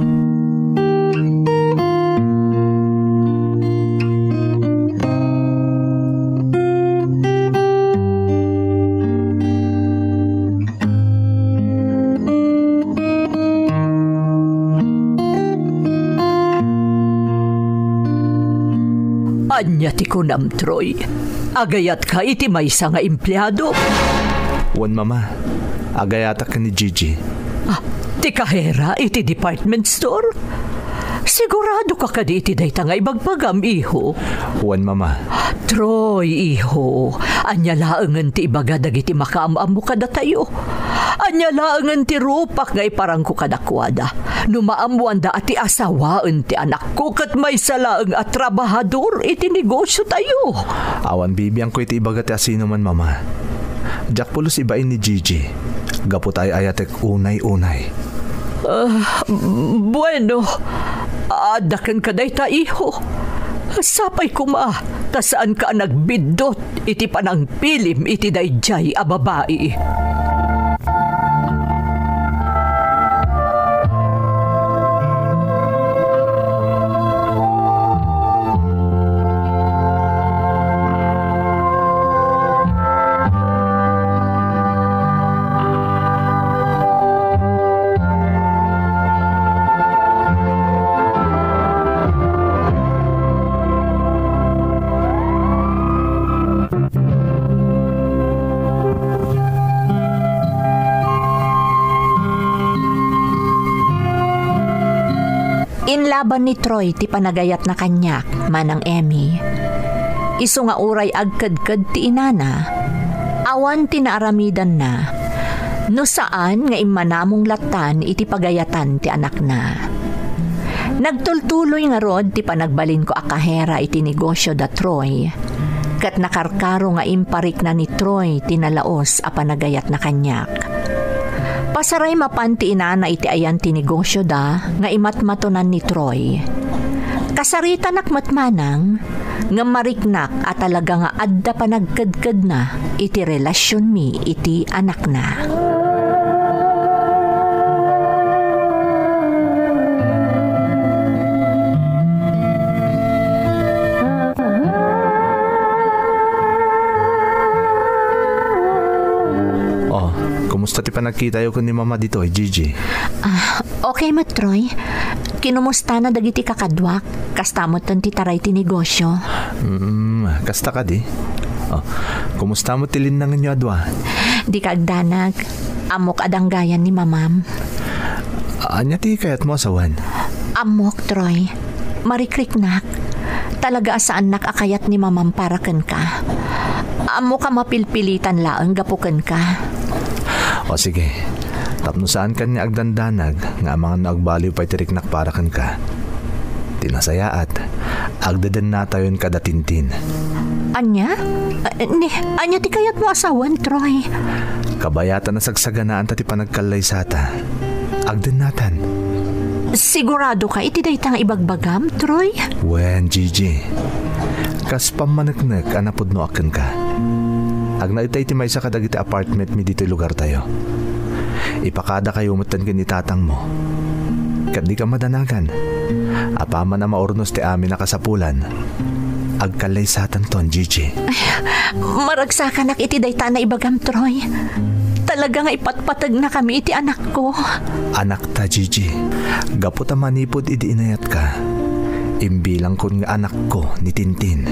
Ania ti kunam, Troy? Agayatka iti maysa nga empleado? Wen, Mama. Agayatak ken ni Gigi. Ah, ti kahera iti department store? Siguradoka kadi iti dayta nga ibagbagam, iho? Wen, Mama. Troy, iho, ania laengen ti ibaga dagiti makaam-ammo kadatayo? Ania laengen ti rupak nga iparangko kadakuada? No maammoanda a ti asawaen ti anakko ket maysa laeng a trabahador iti negosiotayo. Awan bibiangko iti ibaga ti asinoman, Mama. Diak pulos ibain ni Gigi, gapu ta ay-ayatek unay-unay. Ah, bueno, adda kenka dayta, iho. Sapay koma ta saanka a nagbiddut iti panangpilim iti daydiay a babai. Inlaban ni Troy ti panagayatna kaniak, Manang Emmy. Isu nga uray agkedked ti inana, awan ti naaramidanna, no saan nga immanamong lattan iti pagayatan ti anakna. Nagtultuloy ngarud ti panagbalinko a kahera iti negosio da Troy, ket nakarkaro nga imparikna ni Troy ti nalaus a panagayatna kaniak. Pasaray mapan ti inana iti ayan ti negosyoda nga imatmatonan ni Troy. Kasaritanak met manang, ngem mariknak a talaga nga adda panagkedkedna iti relasionmi iti anakna. Oh, Kumusta ti panagkitayo ken ni Mama ditoy, Gigi? Ah, okay met, Troy. Kinumustana dagiti kakaduak? Kasta metten ti taray ti negosyo. Mm, kasta kadi? Oh, kumusta met ti linnangenyo a dua? Dika agdanag. Ammok a danggayan ni Mamam. Ania ti kayatmo a sawen? Ammok, Troy. Marikriknak. Talaga a saannak a kayat ni Mamam para kenka. Ammok a mapilpilitan laeng gapu kenka. O sige, tapno saankan nga agdandanag nga amangan no agbaliw pay ti riknak para kenka. Ti nasayaat, agdedennatayon kada Tintin. Ania? A-, ni, ania ti kayatmo a sawen, Troy? Kabayatan a sagsaganaan ta ti panagkallaysata. Agdennatan. Sigurado ka iti dayta nga ibagbagam, Troy? Wen, Gigi. Kas pammaneknek a napudnoak kenka. Agnaedta iti maysa kadagiti apartment mi ditoy lugartayo. Ipakadakayo metten ken ni tatangmo. Ket dika madanagan. Apaman a maurnos ti amin a kasapulan, agkallaysatanton, Gigi. Ay, maragsakanak iti dayta a naibagam, Troy. Talaga nga ipatpategnakami iti anakko. Anakta, Gigi. Gapu ta manipud idi inayatka, imbilangkon nga anakko ni Tintin.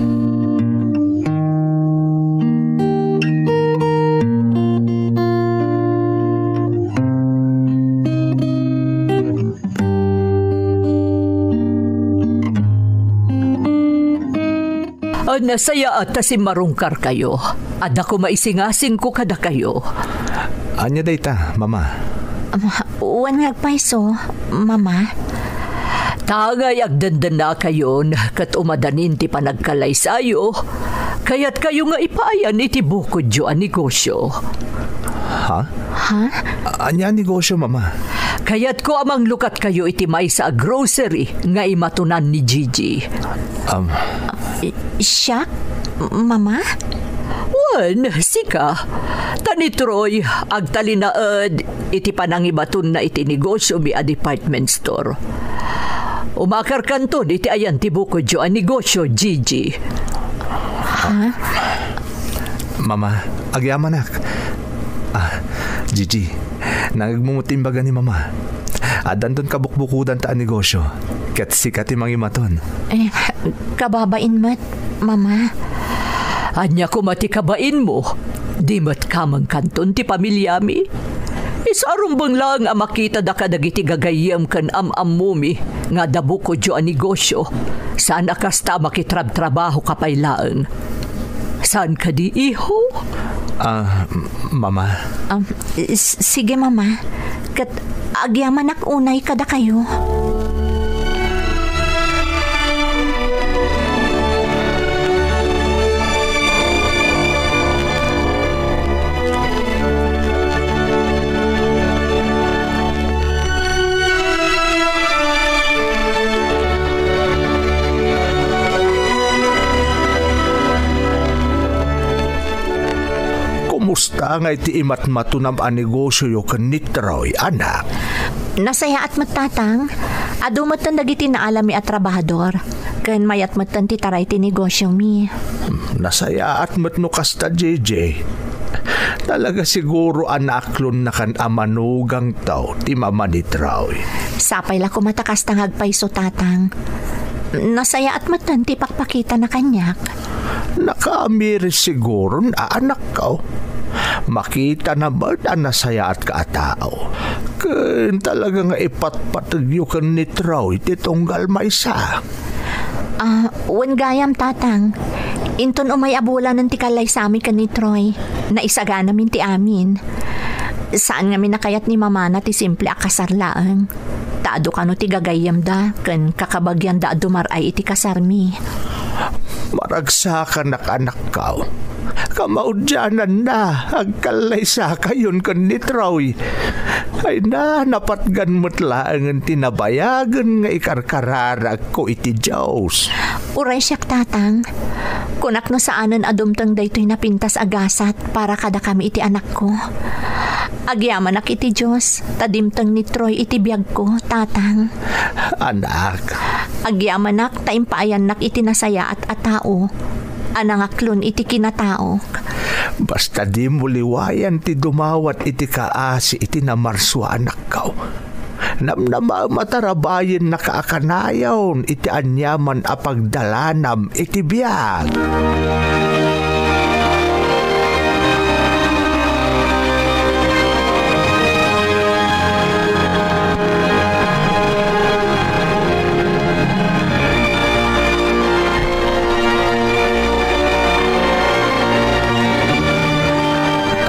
A, nasayaat ta simmarungkarkayo. Adda koma isingasingko kadakayo. Ania dayta, Mama? Ama, wen nga agpayso, Mama. Ta ngay agdendennakayon ket umadanin ti panagkalaysayo, kayatkayo nga ipaayan iti bukodyo a negosyo. Ha? Ha? Ania a negosyo, Mama? Kayatko a manglukatkayo iti maysa a grocery nga imatonan ni Gigi. Um, I-, siak? Mama? Wen, sika. Ta ni Troy, agtalinaed iti panangibatonna iti negosyomi a department store. Umakarkanton iti ayan ti bukodyo a negosyo, Gigi. Ha? Mama, agyamanak. Ah, Gigi, nangegmo met ti imbaga ni Mama. Addanton kabukbukodanta a negosyo, ket sika ti mangimaton. Eh, kababain met, Mama. Ania koma ti kabainmo? Di met kamengkanton ti pamiliami? Isu a rumbeng laeng a makitada kadagiti gagayyem ken am-ammomi nga adda bukodyo a negosyo. Saan a kasta a makitrabtrabahoka pay laeng. Saan kadi, iho? Ah, m-, Mama. Um, s-, sige, Mama. Ket agyamanak unay kadakayo. Kumusta ngay ti imatmatonam a negosyoyo ken ni Troy, anak? Nasayaat met, Tatang. Adu metten dagiti naalami a trabahador. Ken mayat metten ti taray ti negosyomi. Hmm, nasayaat met no kasta, J J. Talaga siguro a naaklonnakan a manugangto ti mama ni Troy. Sapay la koma ta kasta nga agpayso, Tatang. Nasayaat metten ti pakpakitana kaniak. Nakaamiris siguron a anakko. Makitana met a nasayaatka a tao. Ken talaga nga ipatpategyo ken ni Troy ti tunggal maysa. Ah, wen gayam, Tatang. Inton umay a bulanen ti kallaysami ken ni Troy, naisaganamin ti amin. Saan ngamin a kayat ni mamana ti simple a kasar laeng. Ta adu kano ti gagayyemda ken kakabagianda a dumar-ay iti kasarmi. Maragsakanak, anakko. Kamaudiananna, agkallaysakayon ken ni Troy. Ay na, napatgan met laengen ti nabayagen nga ikarkararagko iti Dios. Uray siak, Tatang. Kunak no saanen a dumteng daytoy napintas a gasat para kadakami iti anakko. Agyamanak iti Dios ta dimteng ni Troy iti biagko, Tatang. Anak. Agyamanak ta impaayannak iti nasayaat a tao a nangaklon iti kinataok. Basta dimo liwayan ti dumawat iti kaasi iti namarsua a anakko. Namnamaem a tarabayennaka a kanayon iti aniaman a pagdalanam iti biag.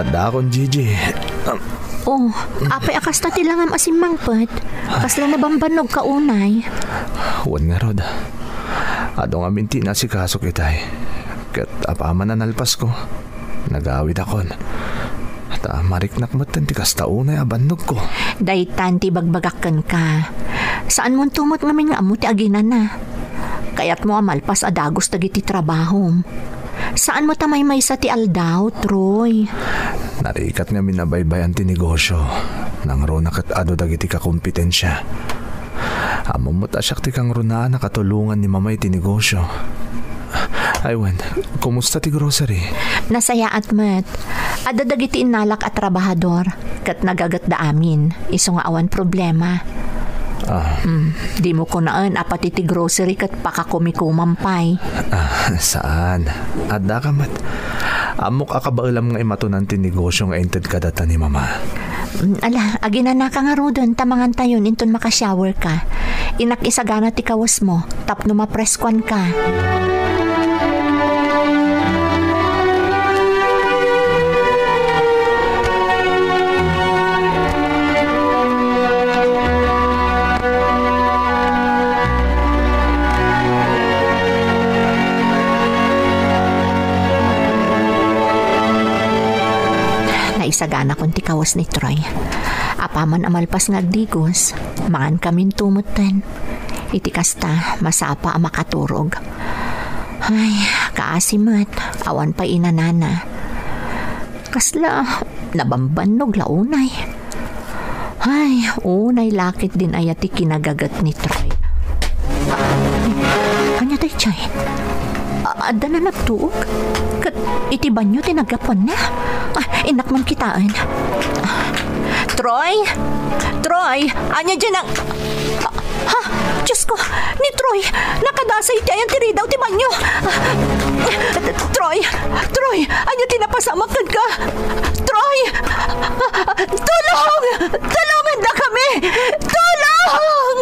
Adda akon, Gigi. Oh, apay a kasta ti langam a simmangpet? Kasla nabambannog ka unay? Wen ngarud. Adu ngamin ti inaasikasok itay. Ket apaman a nalpasko, nagawidakon. Ta mariknak metten ti kasta unay a bannogko. Daytan ti ibagbagak kenka. Saanmonto met ngamin nga ammo ti aginana. Kayatmo a malpas a dagus dagiti trabahom. Saanmo ta maymaysa ti aldaw, Troy. Narigat ngamin a baybay-an ti negosio. Nangruna ket adu dagiti kakompetensia. Ammom met a siak ti kangrunaan a katulongan ni Mama iti negosio. Ay wen, kumusta ti grocery? Nasayaat met. Adda dagiti innalak a trabahador, ket nagagetda amin, isu nga awan problema. Ah. Mm, dimo kunaen a pati ti grocery ket pakakumikumam pay. Ah, saan? Addaka met. Ammok a kabaelam nga imatunan ti negosio nga inted kadata ni Mama. Mm, ala, aginanaka ngaruden ta mangantayon inton makashower ka. Innak isagana ti kawesmo tapno mapreskuanka. Naisaganakon ti kawes ni Troy. Apaman a malpas nga agdigos, mangankaminto metten. Iti kasta, masapa a makaturog. Ay, kaasi met, awan pay inanana. Kasla nabambannog la unay. Ay, unay la ketdin aya ti kinagaget ni Troy. Ania daydiay? A-, adda na nagtuok? Ket iti banio ti naggapuanna? Ah, innak man kitaen. Troy? Troy, ania diay nang-, Ha? Diosko, ni Troy, nakadasay iti ayan ti ridaw ti banio. Troy! Troy! Ania ti napasamak kenka? Troy! Tulong! Tulongandakami! Tulong!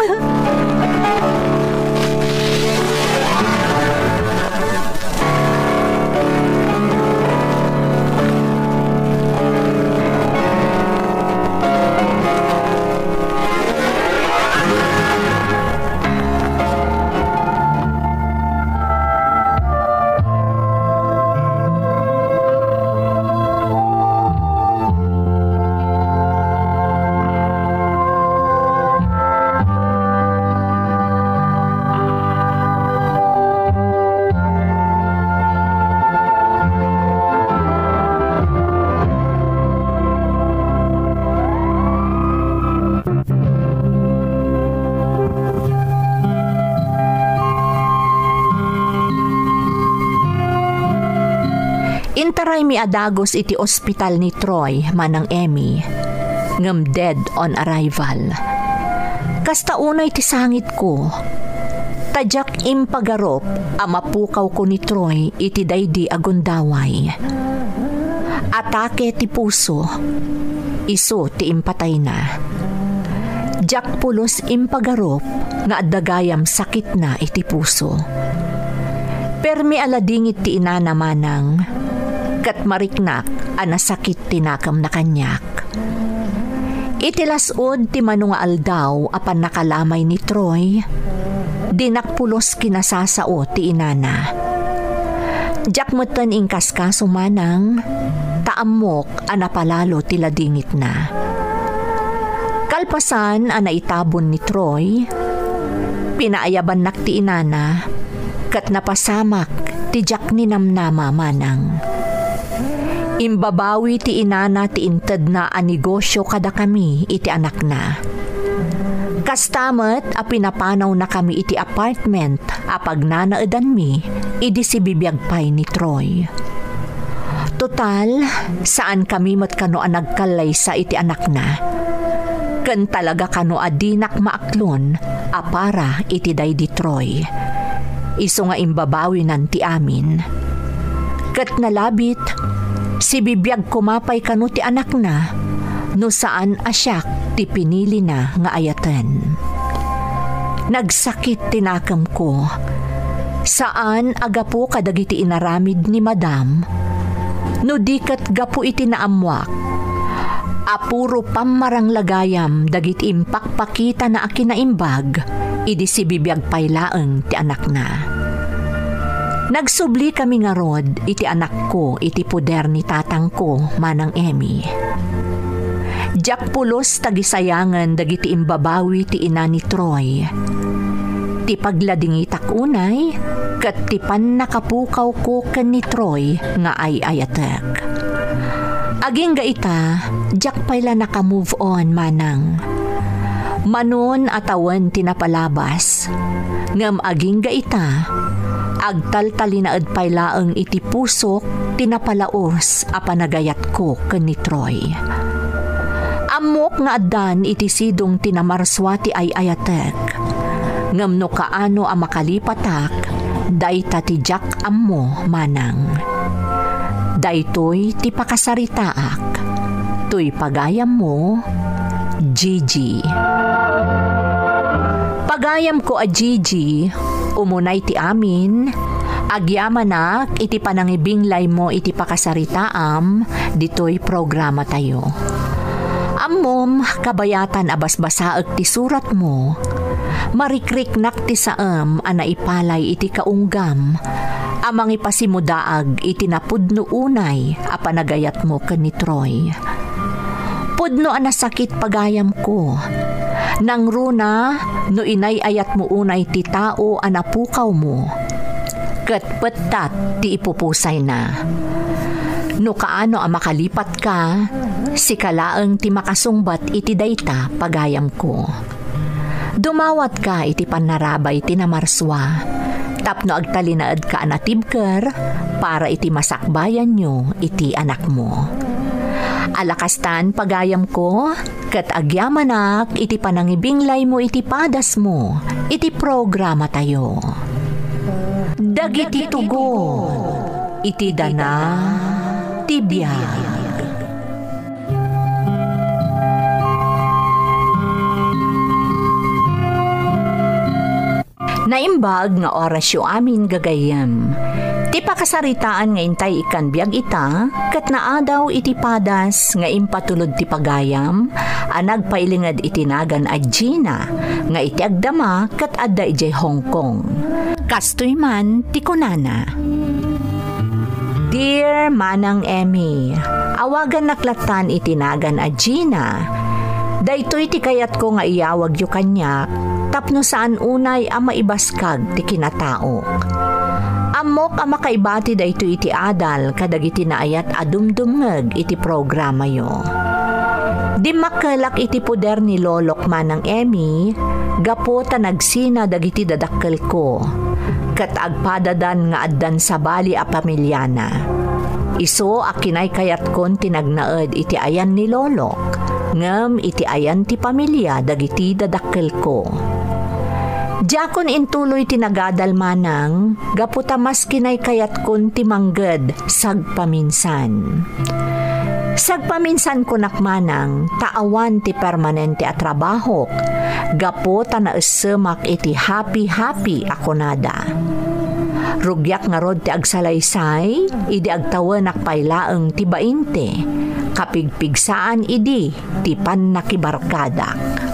Intaraymi a dagus iti ospital ni Troy, Manang Emmy, ngem dead on arrival. Kasta unay ti sangitko, ta diak impagarup a mapukawko ni Troy iti daydi a gundaway. Atake ti puso, isu ti impatayna. Diak pulos impagarup nga adda gayam sakitna iti puso. Permi a ladingit ti inana manang, ket mariknak a nasakit ti nakemna kaniak. Iti las-ud ti mano nga aldaw a pannakalamay ni Troy, dinak pulos kinasasao ti inana. Diak metten inkaskaso manang, ta ammok a napalalo ti ladingitna. Kalpasan a naitabon ni Troy, pinaayabannak ti inana, ket napasamak ti diak ninamnama manang. Imbabawi ti inana ti intedna a negosio kadakami iti anakna. Kasta met a pinapanawnakami iti apartment a pagnanaedanmi idi sibibiag pay ni Troy. Total, saankami met kano a nagkallaysa iti anakna. Ken talaga kano a dinak maaklon a para iti daydi Troy. Isu nga imbabawinan ti amin. Ket nalabit, sibibiag koma pay kano ti anakna no saan a siak ti pinilina nga ayaten. Nagsakit ti nakemko. Saan a gapu kadagiti inaramid ni Madam, no di ket gapu iti naammoak a puro pammaranglagayam dagiti impakpakitana a kinaimbag idi sibibiag pay laeng ti anakna. Nagsublikami ngarud iti anakko iti poder ni tatangko, Manang Emmy. Diak pulos ta gisayangen dagiti imbabawi ti ina ni Troy. Ti pagladingitak unay ket ti pannakapukawko ken ni Troy nga ay-ayatek. Agingga ita, diak pay la naka-move on, Manang. Manon a tawen ti napalabas, ngem agingga ita, agtaltalinaed pay laeng iti pusok ti napalaos a panagayatko ken ni Troy. Ammok nga addan iti sidong ti namarsua ti ay-ayatek, ngem no kaano a makalipatak, dayta ti diak ammo, Manang. Daytoy ti pakasaritaak. Toy pagayammo, Gigi. Pagayamko a Gigi, umunay ti amin, agyamanak iti panangibinglaymo iti pakasaritaam ditoy programatayo. Ammom, kabayatan a basbasaek ti suratmo, marikriknak ti saem a naipalay iti kaunggam a mangipasimudaag iti napudno unay a panagayatmo ken ni Troy. Pudno a nasakit pagayamko. Nangruna no inay-ayatmo unay ti tao a napukawmo. Ket pettat ti ipupusayna. No kaano a makalipatka, sika laeng ti makasungbat iti dayta pagayamko. Dumawatka iti pannarabay ti namarsua, tapno agtalinaedka a natibker para iti masakbayanyo iti anakmo. Alakastan, pagayamko, ket agyamanak iti panangibinglaymo iti padasmo iti programatayo. Dagiti tugon iti dana ti biag. Naimbag nga orasyo amin, gagayyem. Ti pakasaritaan nga intay ikkan biag ita, ket naadaw iti padas nga impatulod ti pagayam a nagpailinged iti nagan a Gina, nga iti agdama ket adda idiay Hong Kong. Kastoy man ti kunana. Dear Manang Emmy, awagannak lattan iti nagan a Gina. Daytoy ti kayatko nga iyawagyo kaniak, tapno saan unay a maibaskag ti kinataok. Ammok a makaibati daytoy iti adal kadagiti naayat a dumdumngeg iti programayo. Dimmakkelak iti poder ni Lolok, Manang Emmy, gapu ta nagsina dagiti dadakkelko, ket agpadadan nga addan sabali a pamiliana. Isu a kinaykayatkon ti nagnaed iti ayan ni Lolok, ngem iti ayan ti pamilia dagiti dadakkelko. Diakon intuloy ti nagadal, Manang, gapu ta mas kinaykayatkon ti mangged sagpaminsan. Sagpaminsan kunak, Manang, ta awan ti permanente a trabahok, gapu ta naessemak iti happy-happy a kunada. Rugiak ngarud ti agsalaysay, idi agtawenak pay laeng ti bainte, kapigpigsaan idi ti pannakibarkadak.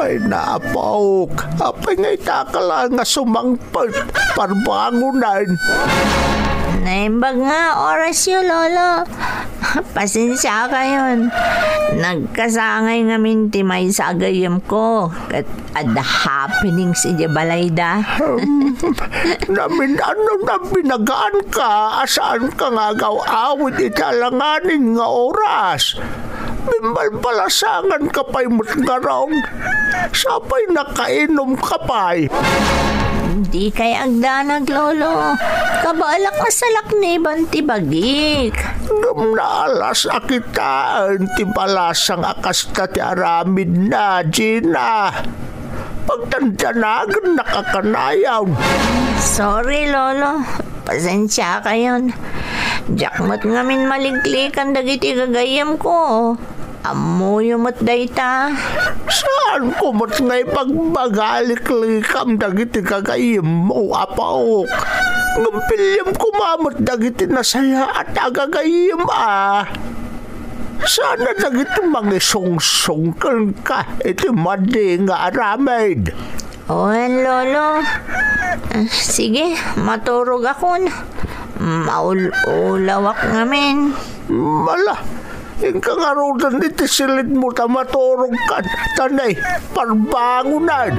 Ay, napaok. Apay nga ita ka laeng nga sumang Pag-, parbangonan. Naimbag nga orasyo, Lolo. Pasensiakayon. Nagkasangay ngamin ti maysa a gayyemko ket adda happenings idiay balayda. Hmm, namin-ano, nabinagaanka a saanka nga agaw-awid iti alanganin nga oras. Bimbalbalasanganka pay met ngarud. Sapay nakainumka pay. Dikay agdanag, Lolo. Kabaelak nga salakniban ti bagik. Ngem naalas a kitaen ti balasang a kasta ti aramidna, Gina. Pagdandanagennaka kanayon. Sorry, Lolo. Pasensiakayon. Diak met ngamin maliklikan dagiti gagayyemko. Ammoyo met dayta. Saanko met nga ipagbaga a liklikam dagiti gagayyemmo, apaok. Ngem piliem koma met dagiti nasayaat a gagayyem a. Saan a dagiti mangisungsong kenka iti madi nga aramid. Wen, Lolo. Ah, sige, maturogakon. Maul-ulawak ngamin. Ala, inka ngaruden iti silidmo ta maturogkan, ta nay, parbangonan.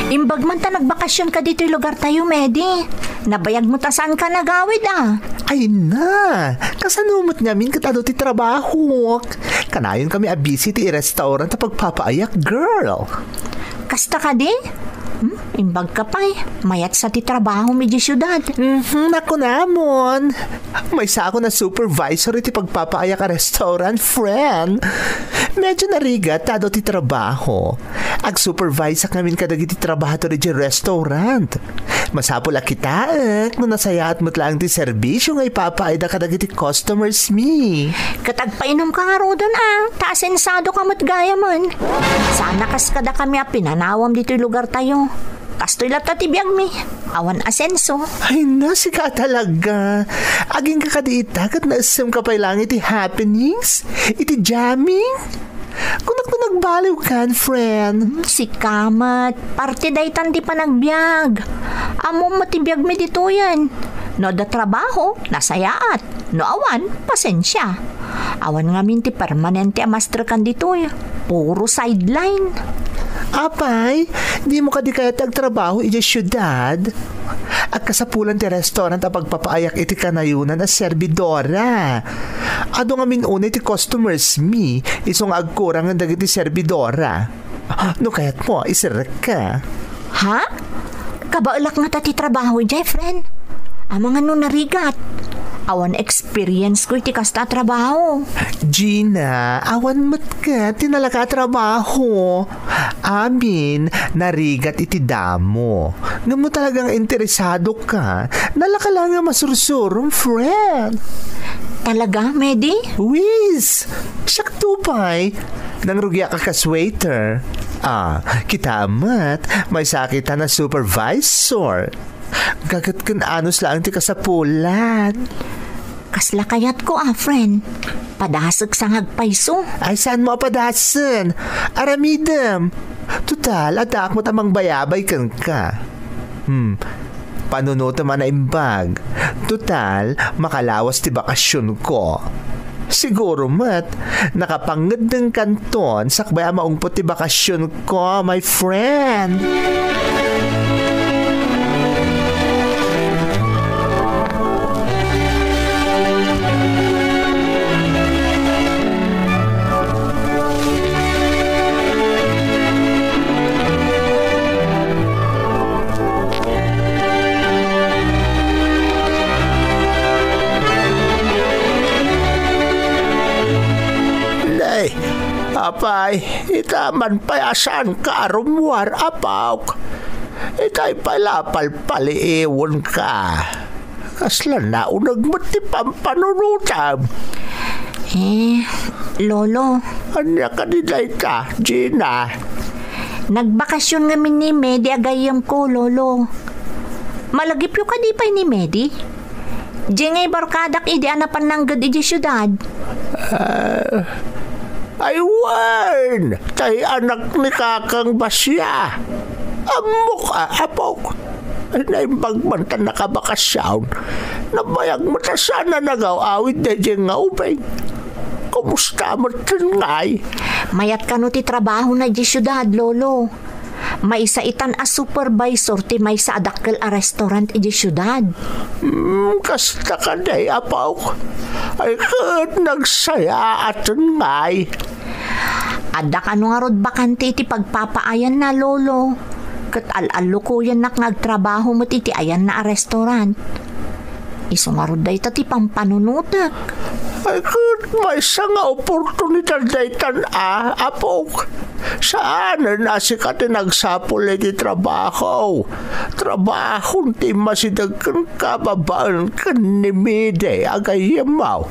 Imbag man ta nagbakasionka ditoy lugartayo, Medi. Nabayag mo ta saanka nagawid, a. Ay na, kasano met ngamin ket adu ti trabahok? Kanayon kami a busy ti restaurant a pagpapaayak, girl. Kasta kadi? Hmm, imbagka pay, mayat sa ti trabahom idiay siudad. Mhm, nakunamon. Maysaakon a supervisor iti pagpapaayak a restaurant, friend. Medyo narigat ta adu ti trabaho. Ag-superviseak ngamin kadagiti trabahador idiay restaurant. Masapul a kitaek no nasayaat met laeng ti serbisio nga ipapaayda kadagiti customers mi. Ket agpainumka ngaruden a, ta asensadoka met gayamen. Sana kas kadakami a pinanawam ditoy lugartayo. Kastoy latta ti biagmi. Awan asenso. Ay na, sika talaga. Agingga kadi ita ket naessemka pay laeng iti happenings, iti jamming. Kunak no nagbaliwkan, friend. Hmm, sika met. Parte daytan ti panagbiag. Ammom met ti biagmi ditoyen. No adda trabaho, nasayaat. No awan, pasensia. Awan ngamin ti permanente a masterkan ditoy. Puro sideline. Apay, dimo kadi kayat ti agtrabaho idiay siudad? Agkasapulan ti restaurant a pagpapaayak iti kanayonan a serbidora. Adu ngamin unay ti customers mi, isu nga agkurangen dagiti serbidora. No kayatmo, iserrekka. Ha? Kabaelak ngata ti trabaho idiay, friend. Amangan no narigat. Awan experience ko iti kasta a trabaho. Gina, awan met ket ti nalaka a trabaho. Amin, narigat iti damo. Ngem no talagang interesado ka, nalaka laeng nga masursurom, friend. Talaga, Medi? Wiz! Siak to pay. Nangrugiak a kas waiter. Ah, kitaem met, maysa kita a supervisor. Gaget ken anus laeng ti kasapulan. Kasla kayatko a, friend. Padasek sa nga agpayso. Ay, saanmo a padasen? Aramidem. Total, addaak met a mangbayabay kenka. Hmm. Panunotem a naimbag. Total, makalawas ti bakasionko. Siguro met, nakapangngeddengkanton sakbay a maungpot ti bakasionko, my friend. Nay, apay, ita man pay a saanka a rummuar, apok. Itay pay la palpaliiwenka. Kasla nauneg met ti pampanunotam. Eh, Lolo. Ania kadi dayta, Gina? Nagbakasyon ngamin ni Medi a gayyemko, Lolo. Malagipyo kadi pay ni Medi? Diay nga ibarkadak idi a napan nangged idiay siudad. Ah, ay wen, tay anak ni Kakang Basya. Ammok a, apok. Ay, naimbag man ta nakabakasyon. Nabayag met a saan a nagaw-awid daydiay nga ubing. Kumusta met ngay? Mayat kano ti trabahona idiay siudad, Lolo. Maysa itan a supervisor ti maysa a dakkel a restaurant idiay siudad. Hmm, kasta kadi, apok. Ay, ket nagsayaaten ngay. Adda kano ngarud bakante iti pagpapaayanna, Lolo. Ket al-allukoyennak nga agtrabaho met iti ayanna a restaurant. Isu ngarud dayta ti pampanunotek. Ay, ket maysa nga oportunidad daytan a, apok. Saanen a sika ti nagsapul iti trabaho. Trabahon ti immasideg kenka babaen ken ni Medi a gayyemmo.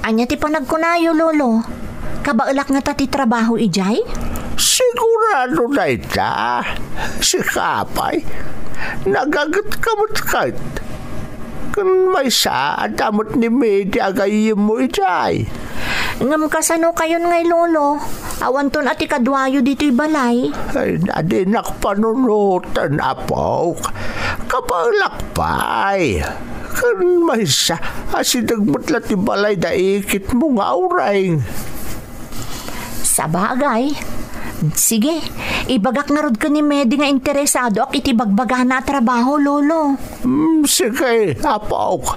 Ania ti panagkunayo, Lolo? Kabaelak ngata ti trabaho idiay? Sigurado dayta. Sika pay. Nagagetka met ket. Ken maysa, adda met ni Medi a gayyemmo idiay. Ngem kasano kayon ngay, Lolo? Awanton a ti kaduayo ditoy balay. Ay, dinak panunoten, apok. Kabaelak pay. Ken maysa, asideg met la ti balay da ikitmo nga aureng. Sabagay. Sige, ibagak ngarud ken ni Medi nga interesadoak iti bagbagana a trabaho, Lolo. Hmm, sige, apok.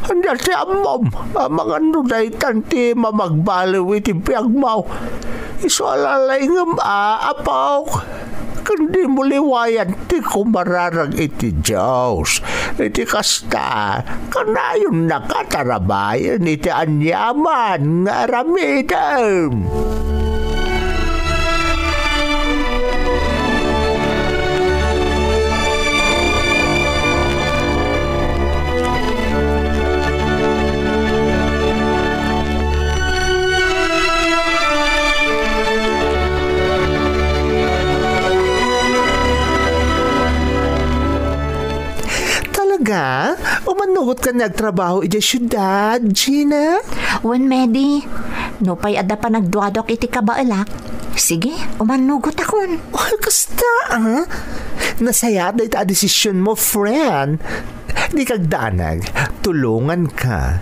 Ania ti ammom, amangan no daytan ti mamagbaliw iti biagmo. Isu a lalaingem a, apok. Ken dimo liwayan ti kumararag iti Dios. Iti kasta, kanayonnaka a tarabayen iti aniaman nga aramidem. Talaga? Umannugot ka nga agtrabaho idiay siudad, Gina? Wen, Medi. Nupay adda panagduadok iti kabaelak, sige, umannugotakon. Ay, kasta, ah? Nasayaat dayta a desisionmo, friend. Dika agdanag, tulonganka.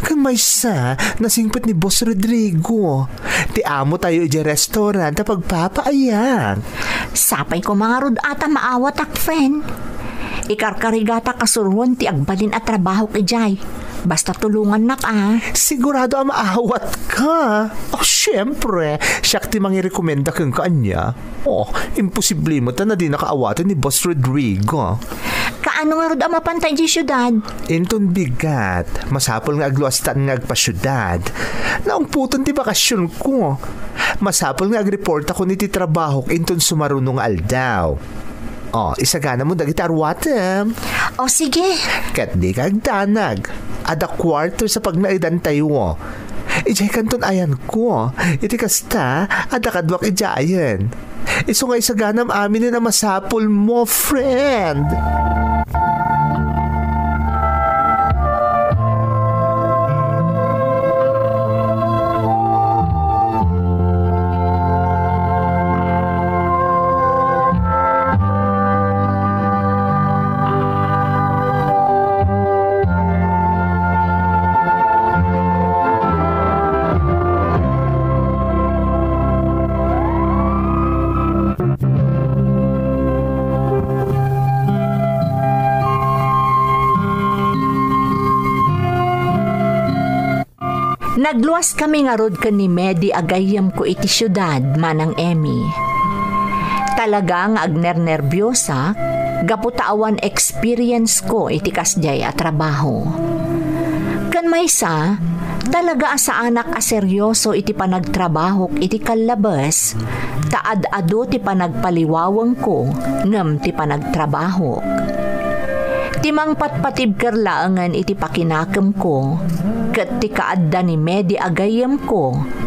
Ken maysa, nasingpet ni Boss Rodrigo, ti amotayo idiay restaurant a pagpapaayat. Sapay koma ngarud a ta maawatak, friend. Ikarkarigatak a suroen ti agbalin a trabahok idiay. Basta tulongannak, a. Sigurado a maawatka. Oh, siempre, siak ti mangirekomenda kenka, ania. Oh, imposible met a dinaka awaten ni Boss Rodrigo. Kaano ngarud a mapanta idiay siudad? Inton bigat, masapul nga agluastan nga agpasiudad. Naungpoten ti bakasionko. Masapul nga agreportakon iti trabahok inton sumaruno nga aldaw. Oh, isaganamon dagiti aruatem. Oh, sige. Ket dika agdanag. Adda quarters a pagnaedantayo. Idiay kanton ayanko. Iti kasta, adda kaduak idiayen. Isu nga isaganam aminen a masapulmo, friend. Nagluaskami ngarud ken ni Medi a gayyemko iti siudad, Manang Emmy. Talaga nga agnernerbiosak gapu ta awan experience ko iti kasdiay a trabaho. Ken maysa, talaga a saanak a serioso iti panagtrabahok iti kallabes, ta ad-adu ti panagpaliwawengko ngem ti panagtrabahok. Ti mangpatpatibker laengen iti pakinakemko ket ti kaadda ni Medi a gayyemko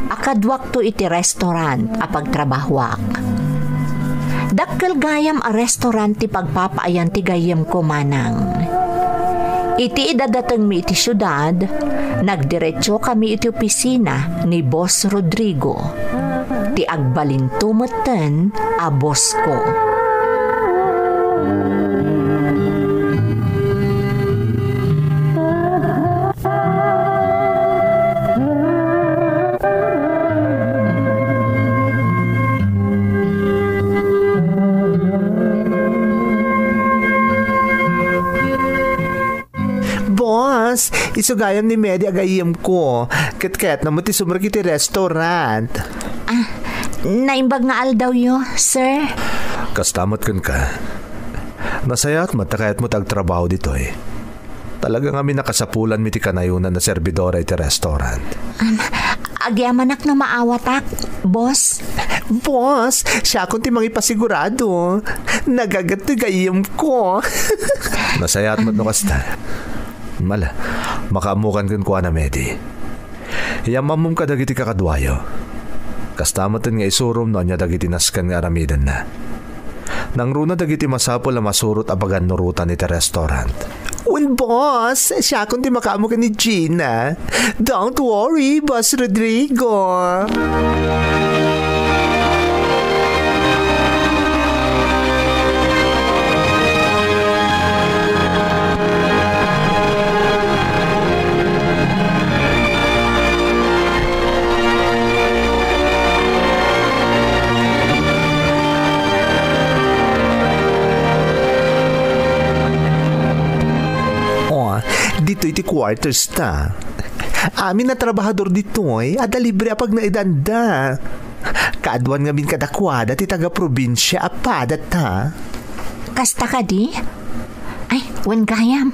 a kaduakto iti restaurant a pagtrabahoak. Dakkel gayam a restaurant ti pagpapaayan ti gayyemko, manang. Iti idadatengmi iti siudad, nagdiretsokami iti opisina ni Boss Rodrigo, ti agbalinto metten a bossko. Boss, isu gayam ni Medi a gayyemko. Ket kayatna met ti sumrek iti restaurant. Ah, naimbag nga aldawyo, sir. Kasta met kenka. Nasayaat met ta kayatmo ti agtrabaho ditoy. Talaga ngamin a kasapulanmi ti kanayonan a serbidora iti restaurant. Um, agyamanak no maawatak, boss. Boss, siakon ti mangipasigurado. Nagagat ti gayyemko. Nasayaat met no kasta. Mala, makaammokan kenkuana, Medi. Iyam-ammom kadagiti kakaduayo. Kasta met nga isurom no ania dagiti nasken nga aramidenna. Nangruna dagiti masapul a masurot a pagannurotan iti restaurant. Wen, boss, siakon ti makaammo ken ni Gina. Don't worry, Boss Rodrigo. Oh, ditoy ti quarters ta. Amin a trabahador ditoy, adda libre a pagnaedanda. Kaaduan ngamin kadakuada ti taga-probinsia a padata. Kasta kadi? Ay, wen gayam.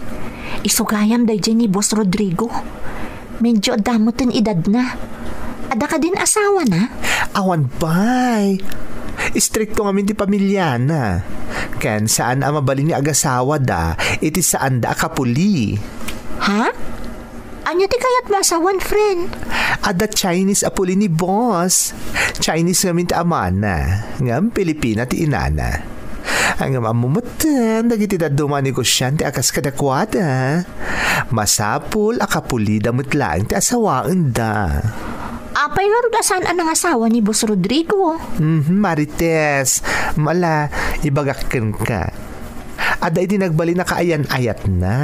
Isu gayam daydiay ni Boss Rodrigo. Medyo adda metten edadna. Adda kadin asawana? Awan pay. Istrikto ngamin ti pamiliana. Ken saan a mabalin nga agasawada iti saanda a kapuli. Ha? Ania ti kayatmo a sawan, friend? Adda Chinese a puli ni boss. Chinese ngamin ti amana, ngem Pilipina ti inana. Ngem ammo metten dagiti dadduma a negosiante a kas kadakuada. Masapul a kapulida met laeng ti asawaenda. Apay ngarud a saan a nangasawa ni Boss Rodrigo? Mhm, Marites. Mala, ibagak kenka. Adda idi nagbalin a kaayan-ayatna.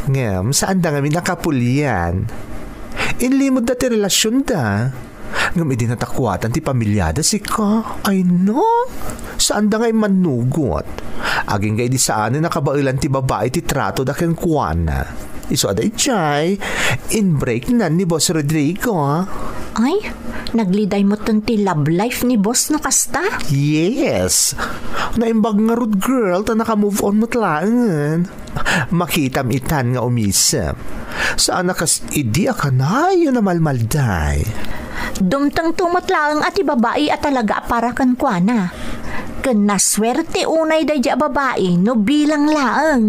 Ngem, saanda ngamin a kapulian. Inlimedda ti relasionda. Ngem idi natakuatan ti pamiliada, sika, ay no, saanda nga immannugot. Agingga idi saanen a kabaelan ti babai ti tratoda kenkuana. Isu a daydiay, inbreaknan ni Boss Rodrigo. Ay, nagliday metten ti love life ni Boss no kasta? Yes. Naimbag ngarud, girl, ta naka-move on met laengen. Makitam itan nga umisem. Saan a kas idi a kanayon a malmalday. Dumtengto met laeng a ti babai a talaga a para kenkuana. Ken nasuerte unay daydiay a babai no bilang laeng.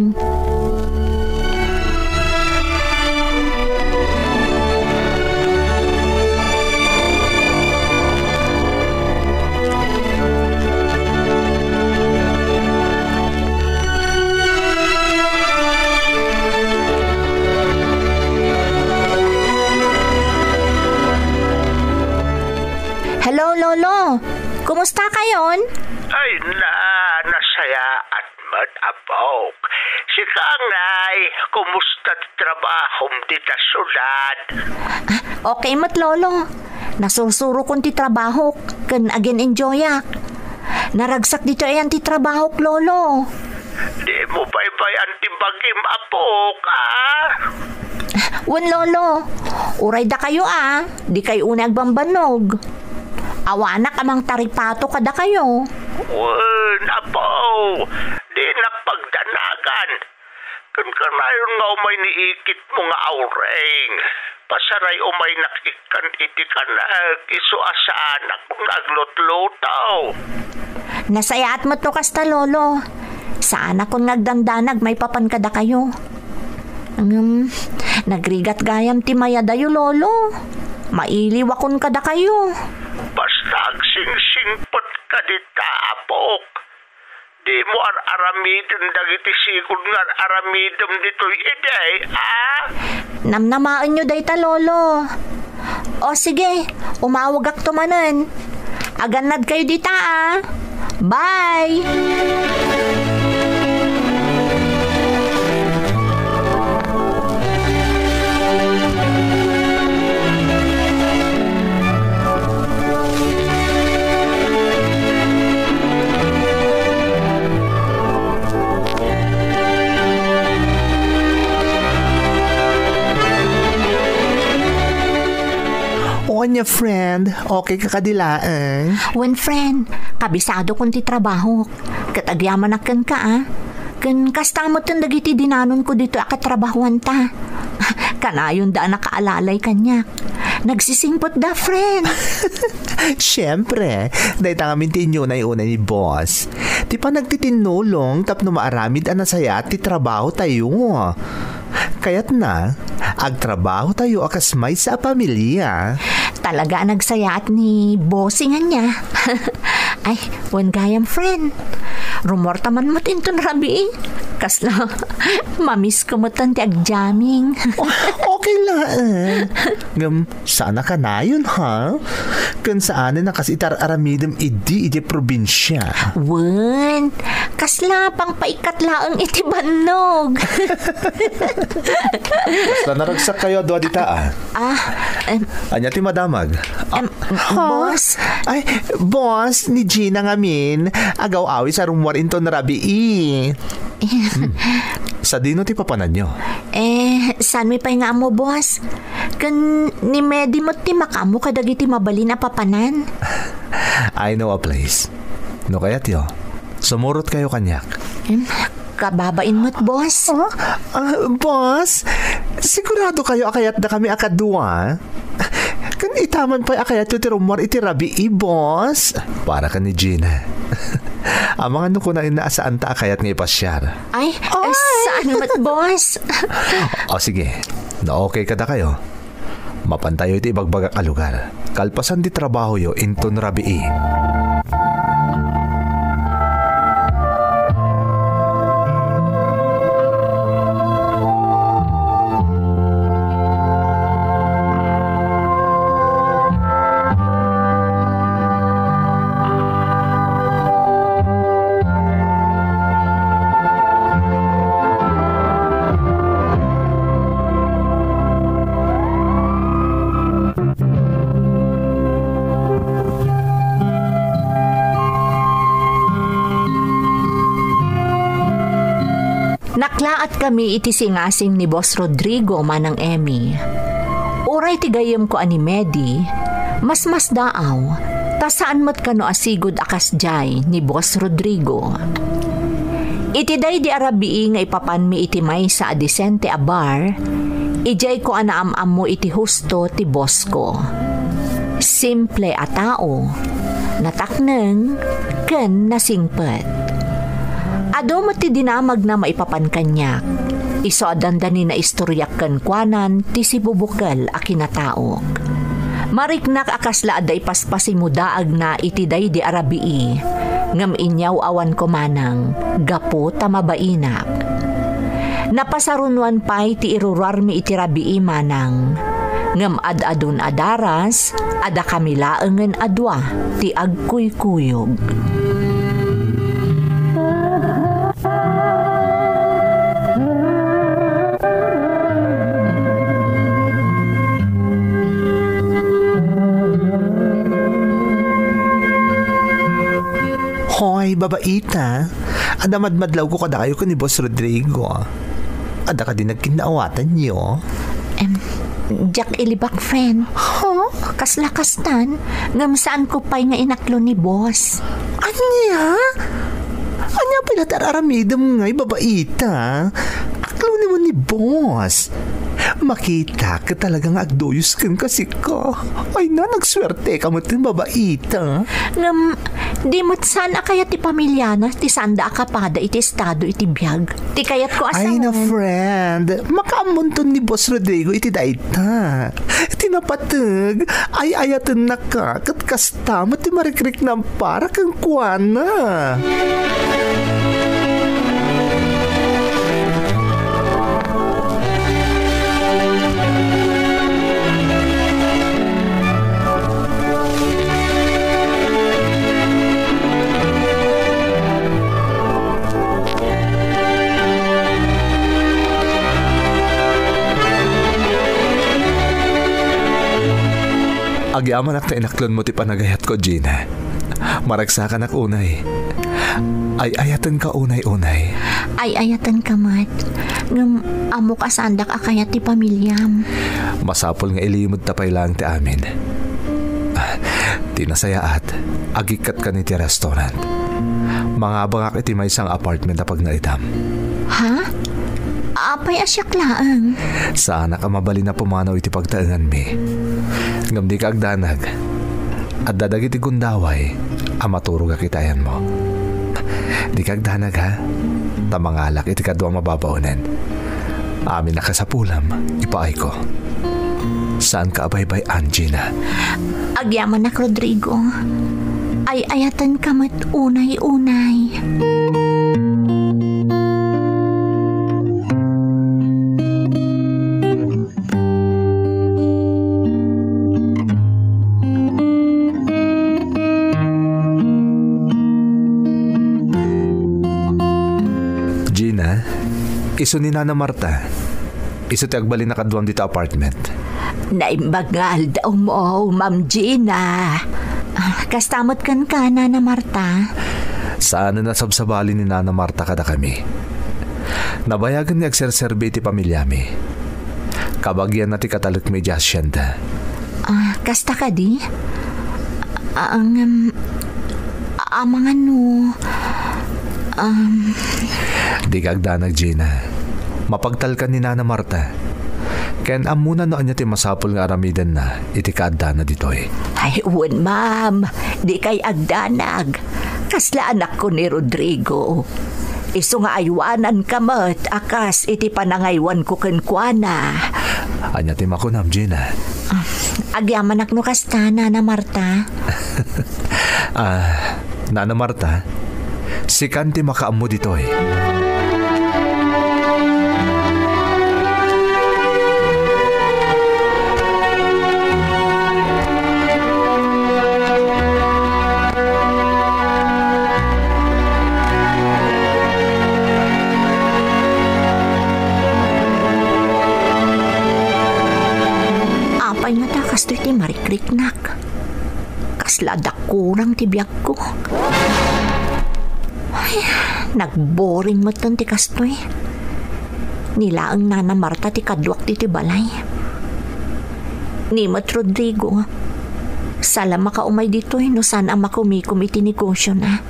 Hello, Lolo. Kumusta kayon? Ay na, nasayaat met, apok. Sika ngay, kumusta ti trabahom dita siudad? Ah, okay met, Lolo. Nasursurokon ti trabahok, ken agin-enjoyak. Naragsak ditoy ayan ti trabahok, Lolo. Dimo baybay-an ti bagim, apok, a? Wen, Lolo. Uray dakayo, a. Dikay unay agbambannog. Awanak a mangtaripato kadakayo. Wen, apo, dinak pagdanagan. Ken kanayon nga umay ni ikitmo nga Aureng. Pasaray umaynak ikkan iti kanek, isu a saanakon nga aglutluto. Nasayaat met no kasta, Lolo. Saanakon nga agdandanag maipapan kadakayo. Ngem, nagrigat gayam ti mayadayo, Lolo. Mailiwakon kadakayo. Basta agsingsingpet ka dita, apok. Dimo ar-aramiden dagiti sigud nga ar-aramidem ditoy idi, a? Namnamaenyo dayta, Lolo. O sige, umawagakto manen. Agannadkayo dita, a. Bye! O ania, friend? Okay ka kadi laeng? Wen, friend, kabisadokon ti trabahok. Ket agyamanak kenka, a. Ken kasta metten dagiti dinanonko ditoy a katrabahoanta. Kanayonda a nakaalalay kaniak. Nagsisingpetda, friend. Siempre, dayta ngamin ti inyunay-unay ni boss. Ti panagtitinnulong tapno maaramid a nasayaat ti trabahotayo. Kayatna, agtrabahotayo a kas maysa a pamilia. Talaga a nagsayaat ni bossing ania. Ay, wen gayam, friend. Rummuarta man met inton rabii. Kasla, mamisko metten ti agjamming. O-, okay laeng. Ngem, saan a kanayon, ha? Ken saanen a kas iti ar-aramidem idi idiay probinsia. Wen, kasla pangpaikkat laeng iti bannog. Kasla naragsak kayo a dua dita, a. Ah, em. Ania ti madamag? Ah, em, ha? Boss? Ay, boss, ni Gina ngamin. Agaw-awis a rummuar inton rabii. Hmm. Sadino ti papananyo? Eh, saanmi pay nga ammo, boss? Ken ni Medi met ti makaammo kadagiti mabalin a papanan? I know a place. No kayatyo, sumurot kayo kaniak. Em, kababain met, boss. Ah, ah, boss, sigurado kayo a kayatda kami a kadua? Ken itaman pay a kayatyo ti rummuar iti rabii, boss? Para ken ni Gina. Amangan no kunaenna a saanta a kayat nga ipasiar. Ay, ay! Saan met, boss? O, sige. No okay kadakayo, mapantayo iti ibagbagak a lugar. Kalpasan ti trabahoyo inton rabii. Naklaat kami iti singasing ni Boss Rodrigo manang Emmy. Uray ti gayyemko a ni Medi, masmasdaaw, ta saan met kano a sigud a kasdiay ni Boss Rodrigo. Iti daydi a rabii nga ipapanmi iti maysa a disente a bar, idiayko a naam-ammo iti husto ti bossko. Simple a tao, natakneng, ken nasingpet. Adu met ti dinamagna maipapan kaniak. Isu a dandani naistoriak kenkuanan ti sibubukel a kinataok. Mariknak a kasla adda ipaspasimudaagna iti daydi a rabii, ngem inyaw-awanko manang gapu ta mabainak. Napasarunoan pay ti iruruarmi iti rabii manang, ngem ad-adun a daras, adda kami laengen a dua ti agkuykuyog. Hoy, babaita, adda madmadlawko kadakayo ken ni Boss Rodrigo. Adda kadi nagkinnaawatanyo? Em, diak ilibak, friend. Huh? Kasla kastan, ngem saanko pay nga inaklo ni boss. Ania? Ania pay la ti ar-aramidem ngay, babaita? Aklo ni mo ni boss. Makita ket talaga nga agduyos kenka, sika. Ay na, nagsuerte ka met, babaita. Ngem, di met saan a kayat ti pamiliana ti saanda a kapada iti estado iti biag. Ti kayatko a Ay na, sawen. Friend, makaammonton ni Boss Rodrigo iti dayta. Ti napateg, ay-ayatennaka, ket kasta met ti marikriknam para kenkuana. Agyamanak ta inaklonmo ti panagayatko, Gina. Maragsakanak unay. Ay-ayatenka unay-unay. Ay-ayatenka met. Ngem ammok a saandak a kayat ti pamiliam. Masapul nga ilimedta pay laeng ti amin. Ah, ti nasayaat, agikkatka iti restaurant. Mangabangak iti maysa nga apartment a pagnaedam. Ha? Apay a siak laeng? Saanak a mabalin a pumanaw iti pagtaenganmi. Ngem dika agdanag. Adda dagiti gundaway a maturogak iti ayanmo. Dika agdanag, ha? Ta mangalak iti kaduam a babaonen. Amin a kasapulam, ipaayko. Saanka a baybay-an, Gina. Agyamanak, Rodrigo. Ay-ayatenka met unay-unay. Gina, isu ni Nana Marta. Isu ti agbalin a kaduam dita apartment. Naimbag nga aldawmo, Ma'am Gina. Ah, kasta met kenka, Nana Marta? Saanen a sabsabali ni Nana Marta kadakami. Nabayagen nga agserserbi iti pamiliami. Kabagianna ti katalekmi idiay hacienda. Ah, kasta kadi? Ah, ngem, amangan no, um, Dika agdanag, Gina. Mapagtalkan ni Nana Marta. Ken ammona no ania ti masapul nga aramidenna iti kaaddana ditoy. Ay, wen, ma'am. Dikay agdanag. Kasla anakko ni Rodrigo. Isu nga aywananka met a kas iti panangaywanko kenkuana. Ania ti makunam, Gina? Ah, agyamanak no kasta, Nana Marta. Ah, Nana Marta, sikan ti makaammo ditoy. Apay ngata kastoy ti marikriknak? Kasla adda kurang ti biagko. Ay, nagboring metten ti kastoy. Ni laeng Nana Marta ti kaduak ditoy balay. Ni met Rodrigo, saan a makaumay ditoy no saan a makumikom iti negosiona.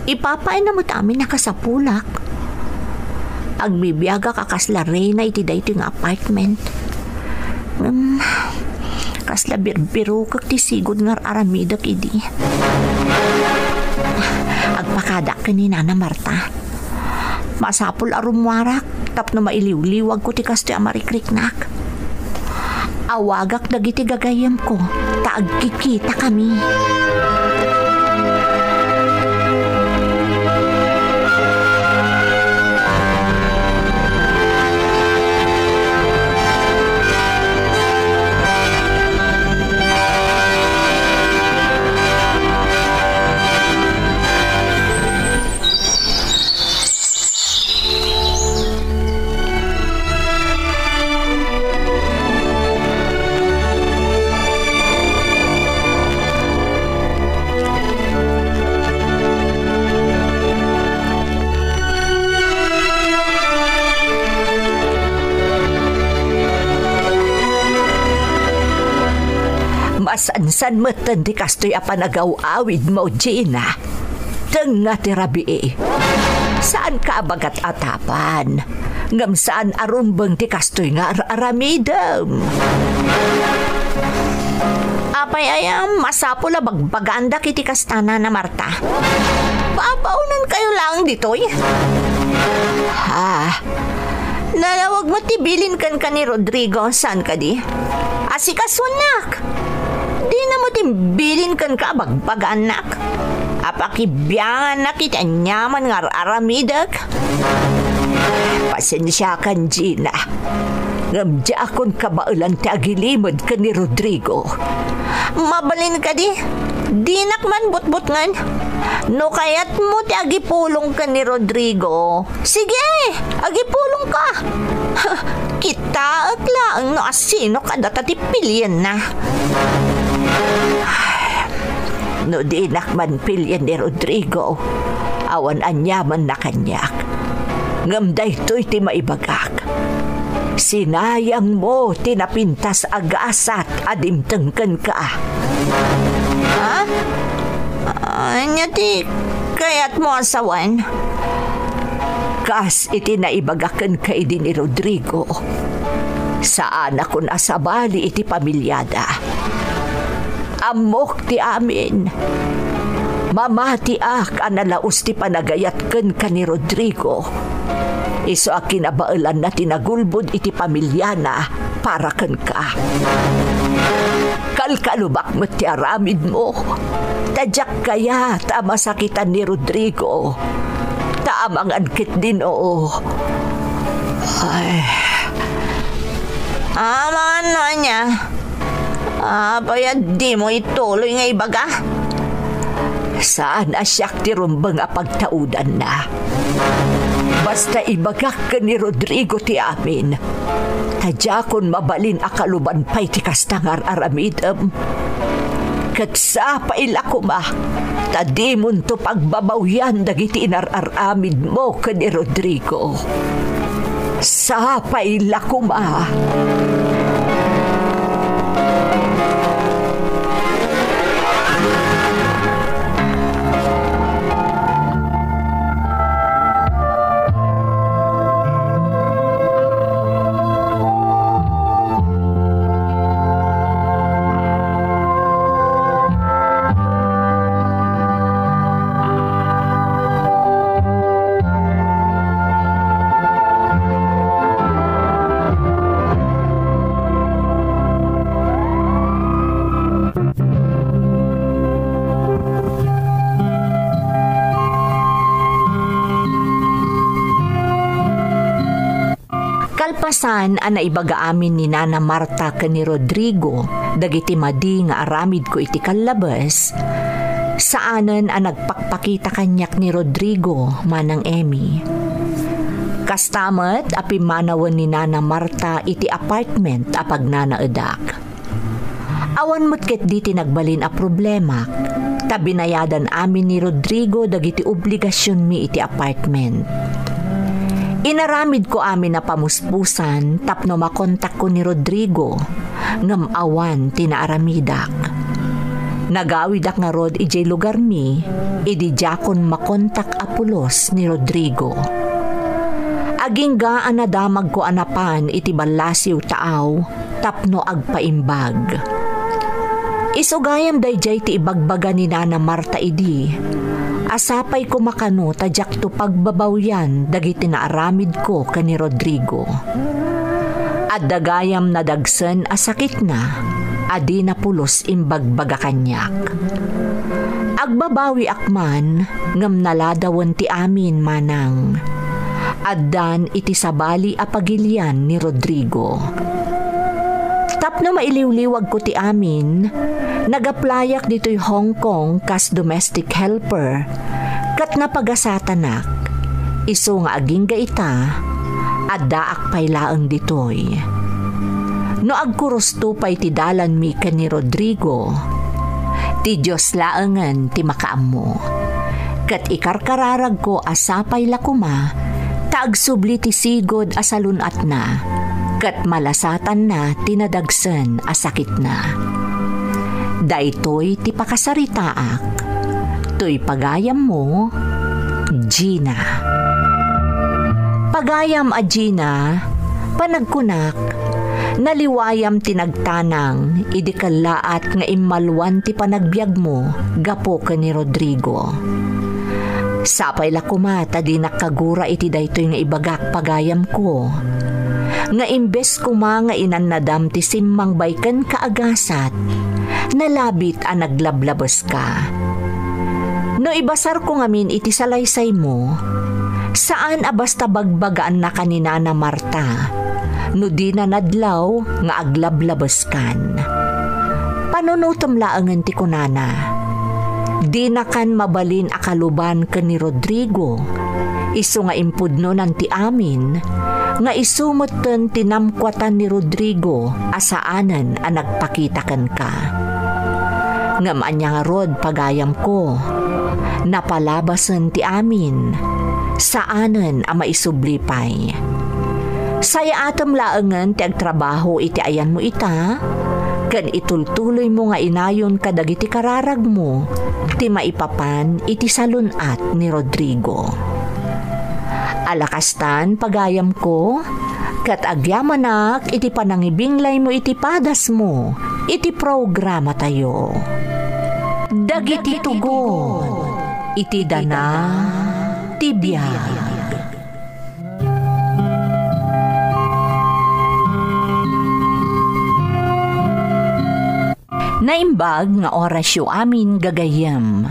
Ipapaayna met amin a kasapulak. Agbibiagak a kasla reyna iti daytoy nga apartment. Ngem, kasla birbirokek ti sigud nga ar-aramidek idi. Agpakadak ken ni Nana Marta. Masapul a rummuarak tapno mailiwliwagko ti kastoy a marikriknak. Awagak dagiti gagayyemko ta agkikitakami. Masansan metten ti kastoy a panagaw-awidmo, Gina. Tengnga ti rabii. Saanka a bagat a tapan, ngem saan a rumbeng ti kastoy nga ar-aramidem. Apay aya, masapul a bagbagaandak iti kasta, Nana Marta? Babaonenkayo laeng ditoy? Ha? Nalawag met ti bilin kenka ni Rodrigo, saan kadi? Asikasunak! Dina met imbilin kenka a bagbagaannak, a pakibiangannak iti aniaman nga ar-aramidek? Pasensiakan, Gina. Ngem diakon kabaelan ti agilimed ken ni Rodrigo. Mabalin kadi, dinak man butbutngen. No kayatmo ti agipulong ken ni Rodrigo, sige, agipulongka. Kitaek laeng no asino kadata ti pilienna. No dinak man pilien ni Rodrigo, awan aniamanna kaniak. Ngem daytoy ti maibagak. Sinayangmo ti napintas a gasat a dimteng kenka. Ha? Ania ti kayatmo a sawen? Kas iti naibagak kenka idi ni Rodrigo, saanakon a sabali iti pamiliada. Ammok ti amin. Mamatiak a nalaus ti panagayat kenka ni Rodrigo. Isu a kinabaelanna ti nagulbod iti pamiliana para kenka. Kalkalubak met ti aramidmo. Ta diak kayat a masakitan ni Rodrigo. Ta amangan ketdin, oo. Ay. Amangan no ania? Apay a dimo ituloy nga ibaga? Saan a siak ti rumbeng a pagtaudanna. Basta ibagak ken ni Rodrigo ti amin. Ta diakon mabalin a kaluban pay ti kasta nga ar-aramidem. Ket sapay la koma, ta dimonto pagbabawian dagiti inar-aramidmo ken ni Rodrigo. Sapay la koma. Kalpasan a naibaga amin ni Nana Marta ken ni Rodrigo dagiti madi nga aramidko iti kallabes, saanen a nagpakpakita kaniak ni Rodrigo, Manang Emmy. Kasta met a pimmanawen ni Nana Marta iti apartment a pagnanaedak. Awan met ketdi ti nagbalin a problemak, ta binayadan amin ni Rodrigo dagiti obligasionmi iti apartment. Inaramidko amin a pamuspusan tapno makontakko ni Rodrigo, ngem awan ti naaramidak. Nagawidak ngarud idiay lugarmi, idi diakon makontak a pulos ni Rodrigo. Agingga a nadamagko a napan iti ballasiw taaw, tapno agpaimbag. Isu gayam daydiay ti ibagbaga ni Nana Marta idi, a sapay koma kano ta diakto pagbabawian dagiti naaramidko ken ni Rodrigo. Adda gayam nadagsen a sakitna a dina pulos imbagbaga kaniak. Agbabawiak man, ngem naladawen ti amin, manang. Addan iti sabali a pagilian ni Rodrigo. Tapno mailiwliwagko ti amin, nag-applyak ditoy Hong Kong kas domestic helper, ket napagasatanak. Isu nga agingga ita, addaak pay laeng ditoy. No agkurusto pay ti dalanmi ken ni Rodrigo, ti Dios laengen ti makaammo. Ket ikarkararagko a sapay la koma ta agsubli ti sigud a salun-atna, ket malasatanna ti nadagsen a sakitna. Daytoy ti pakasaritaak. Toy pagayammo, Gina. Pagayam a Gina, panagkunak, naliwayam ti nagtanang idi kellaat nga immalwan ti panagbiagmo gapu ken ni Rodrigo. Sapay la koma ta dinak kagura iti daytoy nga ibagak, pagayamko, nga imbes koma nga inannadam ti simmangbay kenka a gasat, nalabit a naglablabeska. No ibasarko ngamin iti salaysaymo, saan a basta bagbagaannaka ni Nana Marta no dina nadlaw nga aglablabeskan. Panunotem laengen ti kunana. Dinakan mabalin a kaluban ken ni Rodrigo, isu nga impudnonan ti amin, nga isu metten ti namkuatan ni Rodrigo a saanen a nagpakita kenka. Ngem ania ngarud, pagayamko, napalabasen ti amin, saanen a maisubli pay. Sayaatem laengen ti agtrabaho iti ayanmo ita, ken itultuloymo nga inayon kadagiti kararagmo ti maipapan iti salun-at ni Rodrigo. Ala kastan, pagayamko, ket agyamanak iti panangibinglaymo iti padasmo iti programatayo. Dagiti tugon iti dana ti biag. Naimbag nga orasyo amin, gagayyem.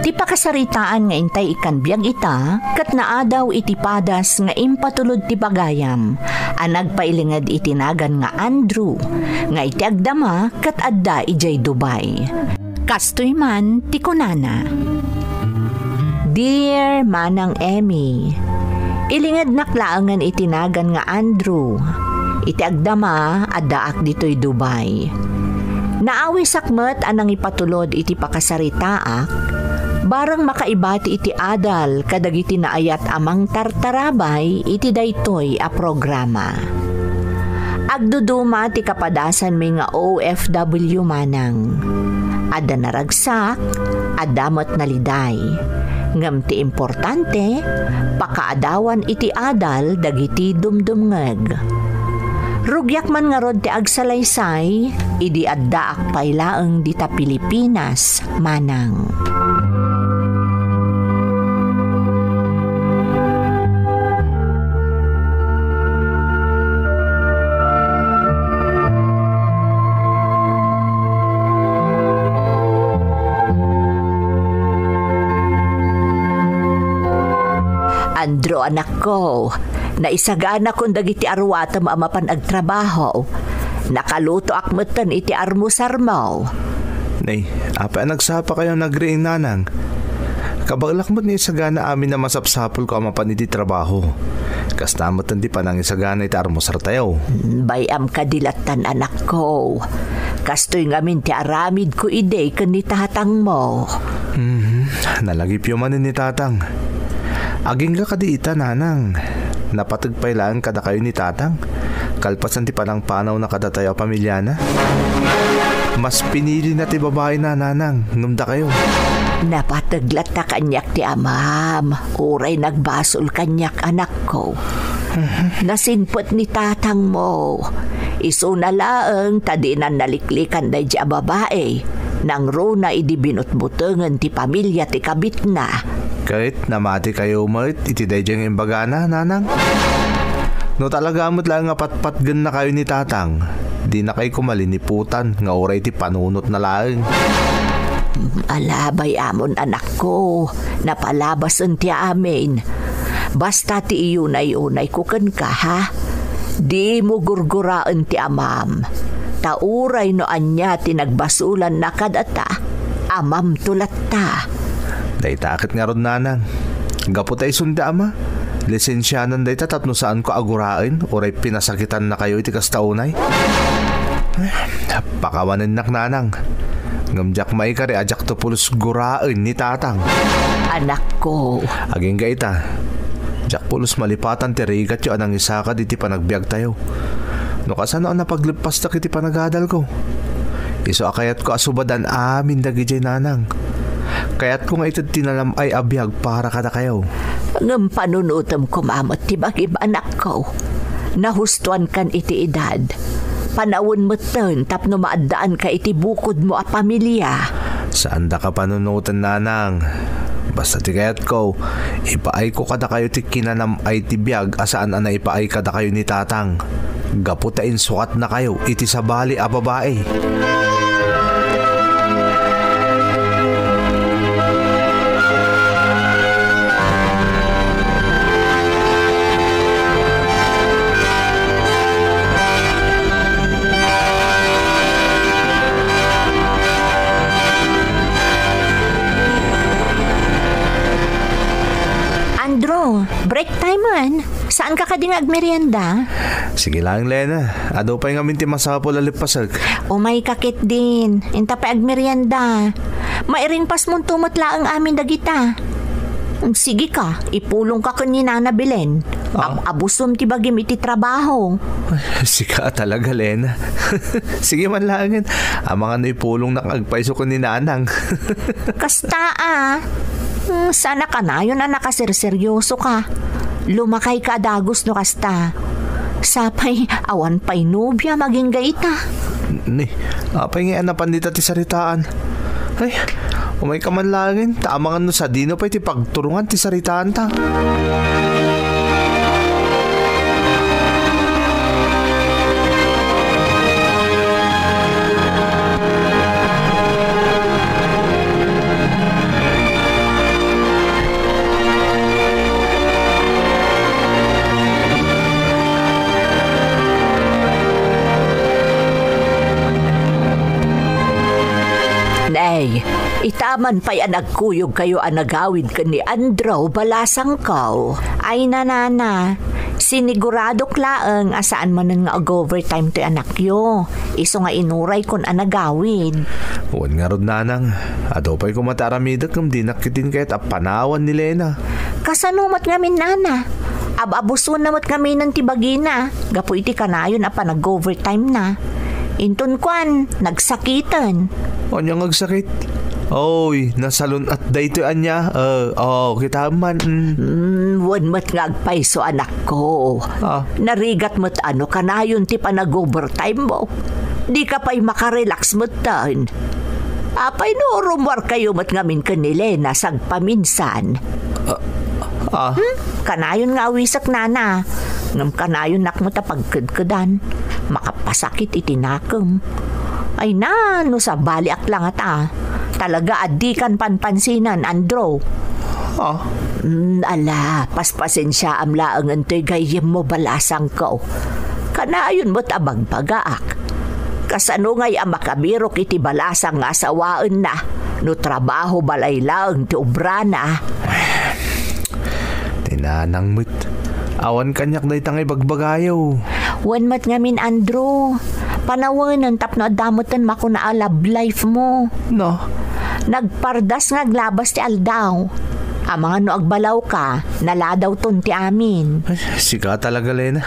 Ti pakasaritaan nga intay ikkan biag ita, ket naadaw iti padas nga impatulod ti pagayam a nagpailinged iti nagan nga Andrew, nga iti agdama ket adda idiay Dubai. Kastoy man ti kunana, "Dear Manang Emmy, ilingednak laengen iti nagan nga Andrew. Iti agdama, addaak ditoy Dubai. Naawisak met a nangipatulod iti pakasaritaak, bareng makaibati iti adal kadagiti naayat a mangtartarabay iti daytoy a programa. Agduduma ti kapadasanmi nga O F W, manang. Adda naragsak, adda met naliday. Ngem ti importante, pakaadawan iti adal dagiti dumdumngeg. Rugiak man ngarud ti agsalaysay, idi addaak pay laeng dita Pilipinas, manang." Andrew, anakko, naisaganakon dagiti aruatem a mapan agtrabaho. Nakalutoak metten iti armusarmo. Nay, apay a nagsapakayo nagriing, nanang? Kabaelak met nga isagana amin a masapsapulko a mapan iti trabaho. Kasta met ti panangisagana iti armusartayo. Bay-am kadi lattan, anakko. Kastoy ngamin ti aramidko idi ken ni tatangmo. Mhm. Nalagipyo manen ni tatang. Agingga kadi ita, nanang. Napateg pay laeng kadakayo ni tatang, kalpasan ti panangpanawna kadatayo a pamiliana. Mas pinilina ti babaena, nanang, ngem dakayo. Napateg latta kaniak ti amam, uray nagbasol kaniak, anakko. Mhm. Nasinpet ni tatangmo. Isuna laeng ta dinan naliklikan daydi a babai. Nangruna idi binutbutengen ti pamilia ti kabitna. Ket namatikayo met iti daydiay nga imbagana, nanang? No talaga met laeng nga patpatgennakayo ni tatang, dinakayo koma liniputan nga uray ti panunotna laeng. Ala, bay-amon, anakko, napalabasen ti amin. Basta ti iyunay-unayko kenka, ha? Dimo gurguraen ti amam. Ta uray no ania ti nagbasolanna kadata, amamto latta. Dayta ket ngarud, nanang. Gapu ta isun ti ama, lisensianan dayta tapno saanko a guraen uray pinasakitannakayo iti kasta unay. Pakawanennak, nanang. Ngem diak maikari a diakto pulos guraen ni tatang. Anakko. Agingga ita, diak pulos malipatan ti rigatyo a nangisakad iti panagbiagtayo. No kasano a napagleppasdak iti panagadalko? Isu a kayatko a subadan amin dagidiay, nanang. Kayatko nga ited ti nanam-ay a biag para kadakayo. Ngem panunotem koma met ti bagim, anakko. Nahustoankan iti edad. Panawen metten tapno maaddaanka iti bukodmo a pamilia. Saandaka panunoten, nanang. Basta ti kayatko, ipaayko kadakayo ti kinanam-ay ti biag a saan a naipaay kadakayo ni tatang, gapu ta insukatnakayo iti sabali a babai. Ay, Timon, saan ka kadi nga agmerienda? Sige lang, Lena. Adu pay ngamin ti masapul a lippasek. Umay ka ketdin. Inta pay agmerienda. Mairingpasmonto met laeng amin dagita. Sige ka, ipulong ka ken ni Nana Belen. Ah. Ab-abusom ti bagim iti trabaho. Sika talaga, Lena. Sige man laengen. Amangan no ipulongnak agpayso ken ni Nanang. Kasta a. Hmm, sana kanayon a nakaserseryoso ka. Lumakay ka a dagus no kasta. Sapay, awan pay nobia maginggayta. Ni, apay nga anapan dita ti saritaan? Ay, umay ka man laengen, ta amangan no sadino pay ti pagturongan ti saritaanta. Nay, ita man pay a nagkuyogkayo a nagawid ken ni Andrew, balasangko. Ay, nanana, siniguradok laeng a saan manen nga ag-overtime toy anakyo. Isu nga inuraykon a nagawid. Wen ngarud, nanang, adu pay koma ti aramidek ngem dinak ketdin kayat a panawan ni Lena. Kasano met ngamin, nana? Ab-abusonna met ngaminen ti bagina gapu iti kanayon a panag-overtime na. Inton kuan, nagsakiten. Ania nga agsakit? Oy, nasalun-at daytoy ania. Eh, oh, kita man. Mm. Mm, wen met nga agpayso, anakko. Ah. Narigat met a no kanayon ti panag-overtime mo. Dika pay makarelax metten. Apay no rummuarkayo met ngamin ken ni Lena sagpaminsan? Ah, ah. Hmm? Kanayon nga awisek, nana. Ngem kanayonnak met a pagkedkedan. Makapasakit iti nakem. Ay na, no sabaliak la ngata. Talaga a dikan panpansinan, Andrew. Ah? Mm, ala, paspasensiaam laengen toy gayyemmo, balasangko. Kanayon met a bagbagaak. Kasano ngay a makabirok iti balasang nga asawaenna no trabaho balay laeng ti obrana? Ni nanang met. Awan kaniak dayta nga ibagbagayo. Wen met ngamin, Andrew. Panawenen tapno adda metten makuna a love life mo. No? Nagpardas nga aglabas ti aldaw. Amangan no agbalawka, naladawton ti amin. Ay, sika talaga, Lena.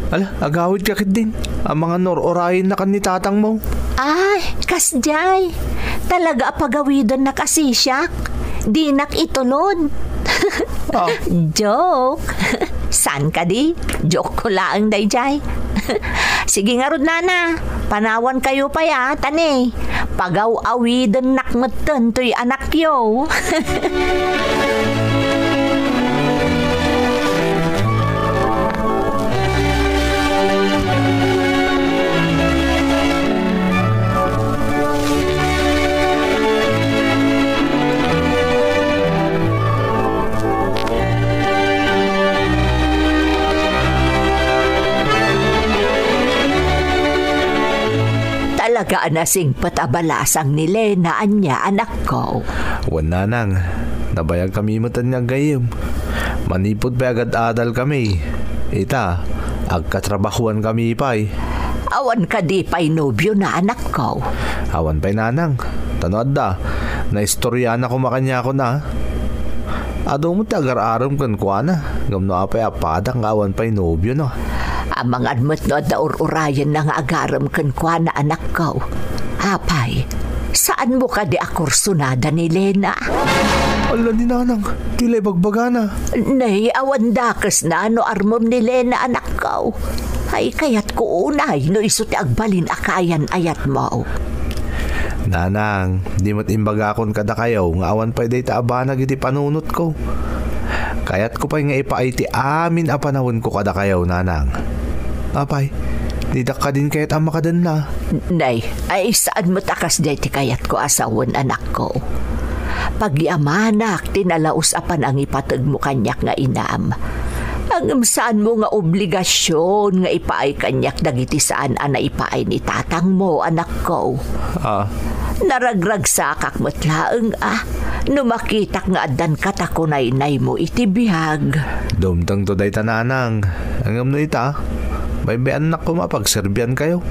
Ala, agawidka ketdin. Amangan no ur-urayennakan ni tatangmo. Ay, kasdiay. Talaga a pagawidennak a sisiak. Dinak itulod. Ah. Joke. Saan kadi? Joke ko laeng daydiay. Sige ngarud, nana. Panawankayo pay a, ta ni, pagaw-awidennak metten toy anakyo. Talaga a nasingpet a balasang ni Lena, ania, anakko? Wen, nanang, nabayagkami metten nga aggayyem. Manipud pay agad-adalkami, ita, agkatrabahuankami pay. Awan kadi pay nobiona, anakko? Awan pay, nanang. Ta no adda, naistoriana koma kaniakon a. Adu met ti agar-arem kenkuana, ngem no apay a padak nga awan pay nobiona? Amangan met no adda ur-urayenna nga agarem kenkuana, anakko. Apay, saanmo kadi a kursonada ni Lena? Ala ni nanang, ti la ibagbagana. Nay, awan dakesna no armem ni Lena, anakko. Ay, kayatko unay no isu ti agbalin a kaayan-ayatmo. Nanang, di met imbagakon kadakayo nga awan pay dayta a banag iti panunotko. Kayatko pay nga ipaay ti amin a panawenko kadakayo, nanang. Apay, didak kadin kayat a makadenna. Nay, ay saan met a kasdiay ti kayatko a sawen, anakko. Pagyamanak ti nalaus a panangipategmo kaniak nga inam. Ngem saanmo nga obligasion nga ipaay kaniak dagiti saan a naipaay ni tatangmo, anakko. Ah. Naragragsakak met laeng a no makitak nga addan katako naynaymo iti biag. Dumtengto dayta, nanang. Ngem no ita, baybay-annak koma a pagserbiankayo.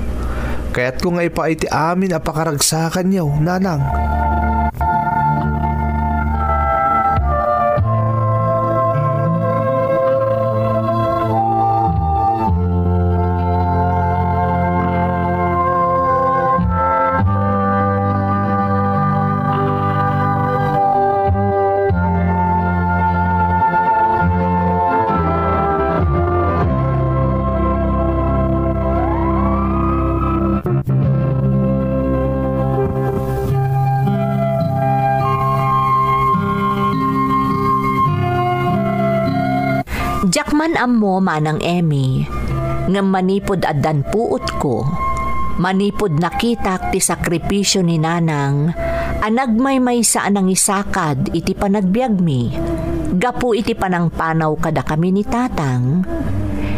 Kayatko nga ipaay ti amin a pakaragsakanyo, nanang. Diak man ammo, Manang Emmy, ngem manipud addan puotko, manipud nakitak ti sakripisio ni Nanang a nagmaymaysa a nangisakad iti panagbiagmi gapu iti panangpanaw kadakami ni Tatang,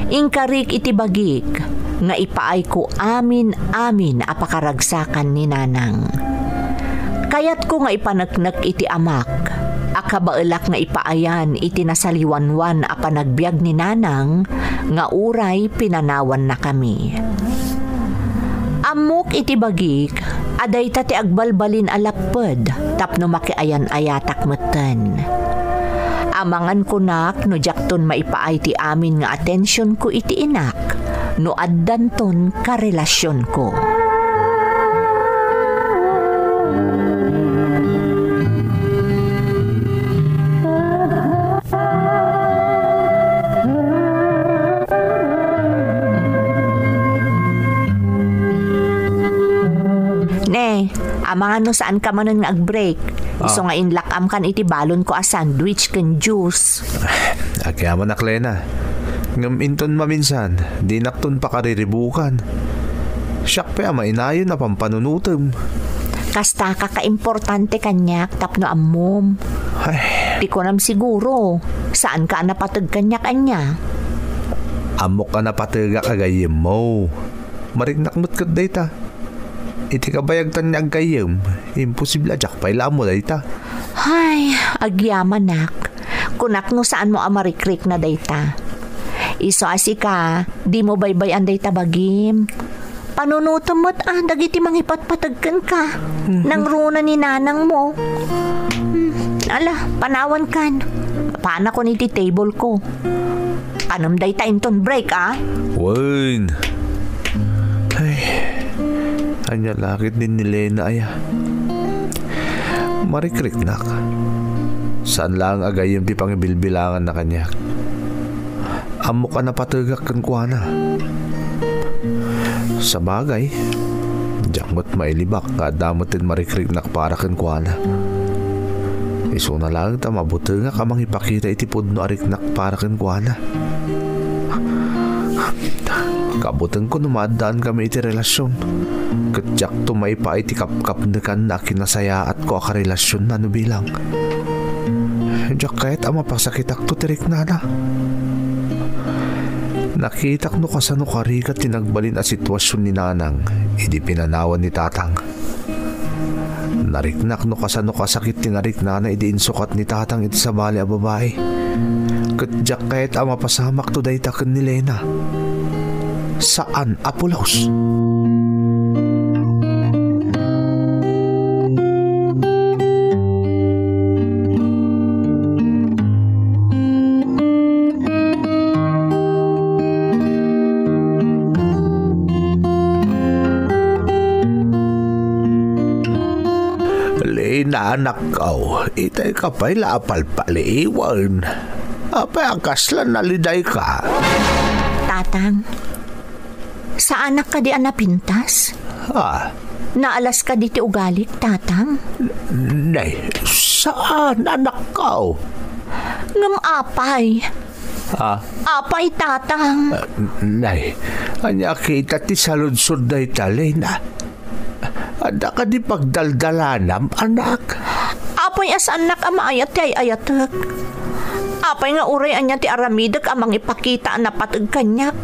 inkarik iti bagik nga ipaayko amin-amin a pakaragsakan ni Nanang. Kayatko nga ipaneknek iti amak a kabaelak nga ipaayan iti nasaliwanwan a panagbiag ni Nanang nga uray pinanawannakami. Ammok iti bagik a dayta ti agbalbalin a lapped tapno makiayan-ayatak metten. Amangan kunak no diakton maipaay ti amin nga atensionko iti inak no addanton karelasionko. Ne, amangan no saan ka manen nga ag-break. Isu nga inlak-am kan iti balonko a sandwich ken juice. Agyamanak, Lena. Ngem inton maminsan, dinakton pakariribukan. Siak pay a mainayon a pampanunotem. Kasta ka kaimportante kaniak tapno ammom. Ay. Ti kunam siguro, saan ka a napateg kaniak ania? Ammok a napategak a gayyemmo. Mariknak met ket dayta. Iti kabayag tan nga aggayyem, imposible a diak pay la ammo dayta. Hay, agyamanak. Kunak no saanmo a marikrikna dayta. Isu a sika, dimo baybay-an dayta bagim. Panunotem met a dagiti mangipatpateg kenka. Mhm. Nangruna ni nanangmo. Hmm, ala, panawankan. Paanakon iti table ko. Kanem dayta inton break, a? Wen. Ay, ania la ketdin ni Lena aya? Marikriknak. Saan laeng a gayyem ti pangibilbilanganna kaniak. Ammok a napategak kenkuana. Sabagay, diak met mailibak nga adda met ti marikriknak para kenkuana. Isuna laeng ta mabutengak a mangipakita iti pudno a riknak para kenkuana. Kabutengko no maaddaankami iti relasion, ket diakto maipaay ti kapkapnekanna a kinasayaatko a karelasionna no bilang. Diak kayat a mapasakitakto ti riknana. Nakitak no kasano karigat ti nagbalin a situasion ni Nanang idi pinanawan ni Tatang. Nariknak no kasano kasakit ti nariknana idi insukat ni Tatang iti sabali a babai. Ket diak kayat a mapasamakto dayta ken ni Lena. Saan a pulos. Lena, anakko, itay ka pay la a palpaliiwen. Apay a kasla nalidayka? Tatang, saanak kadi a napintas? Ah. Naalas kadi ti ugalik, Tatang? Nay, saan, anakko? Ngem apay? Ah. Apay, Tatang? Ah, nay, ania kita ti saludsod dayta, Lena? Adda kadi pagdaldalanam, anak? Apay a saannak a maayat ti ay-ayatek? Apay nga uray ania ti aramidek a mangipakita a napateg kaniak?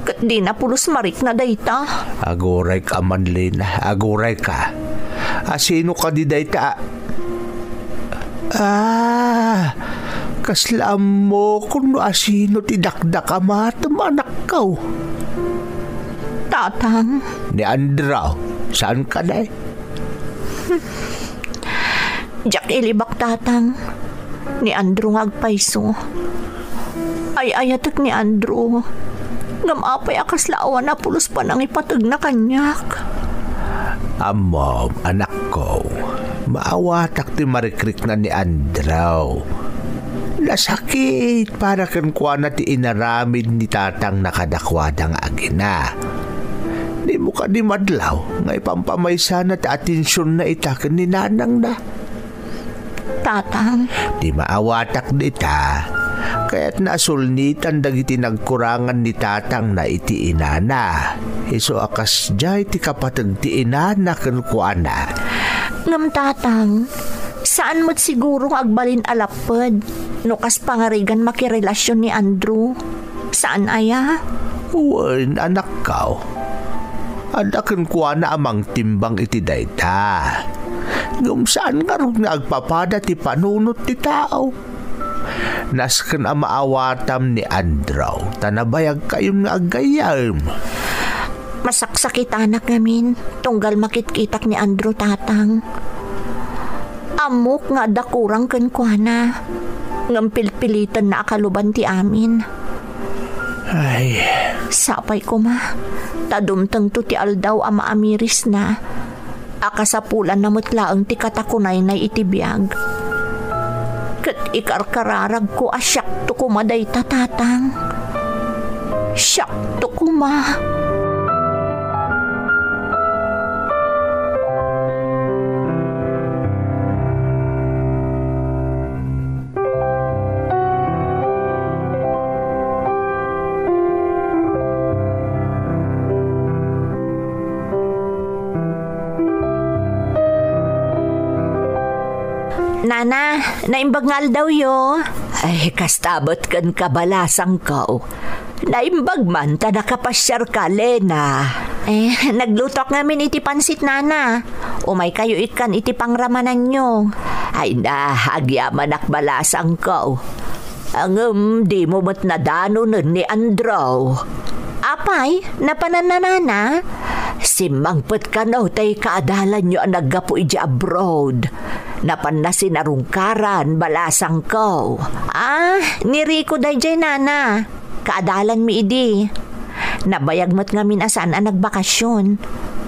Ket dina pulos marikna dayta. Agurayka man, Lena, agurayka. A, sino kadi dayta? Ah, kasla ammokon no asino ti dakdakamatem, anakko. Tatang. Ni Andrew, saan ka, day? Diak ilibak, Tatang. Ni Andrew nga agpayso. Ay-ayatek ni Andrew. Ngem apay a kasla awan a pulos panangipategna kaniak? Ammom, anakko, maawatak ti marikrikna ni Andrew. Nasakit para kenkuana ti inaramid ni tatangna kadakuada nga agina. Dimo kadi madlaw nga ipampamaysana ti atensionna ita ken ni nanangna? Tatang. Ti maawatak dita, kayatna a sulnitan dagiti nagkurangan ni tatangna iti inana. Isu a kasdiay ti kapateg ti inana kenkuana. Ngem, Tatang, saan met siguro nga agbalin a lapped no kas pangarigan makirelasion ni Andrew. Saan aya? Wen, anakko. Adda kenkuana a mangtimbang iti dayta. Ngem saan ngarud nga agpapada ti panunot ti tao. Nasken a maawatam ni Andrew, ta nabayagkayon nga aggayyem. Masaksakitanak ngamin, tunggal makitkitak ni Andrew, Tatang. Ammok nga adda kurang kenkuana, ngem pilpilitenna a kaluban ti amin. Ay. Sapay koma, ta dumtengto ti aldaw a maamirisna, a kasapulanna met laeng ti katakunaynay iti biag. Ket ikarkararagko a siakto koma dayta, Tatang. Siakto koma. Nana, naimbag nga aldawyo. Ay, kasta met kenka, balasangko. Naimbag man ta nakapasiarka, Lena. Eh, naglutoak ngamin iti pansit, Nana. Umaykayo ikkan iti pangramananyo. Ay na, agyamanak, balasangko. Ngem dimo met nadanonen ni Andrew. Apay, napananna, Nana? Simmangpet kano tay kaadalanyo a naggapu idiay abroad. Napanna sinarungkaran, balasangko. Ah, ni Rico daydiay, Nana. Kaadalanmi idi. Nabayag met ngamin a saan a nagbakasyon.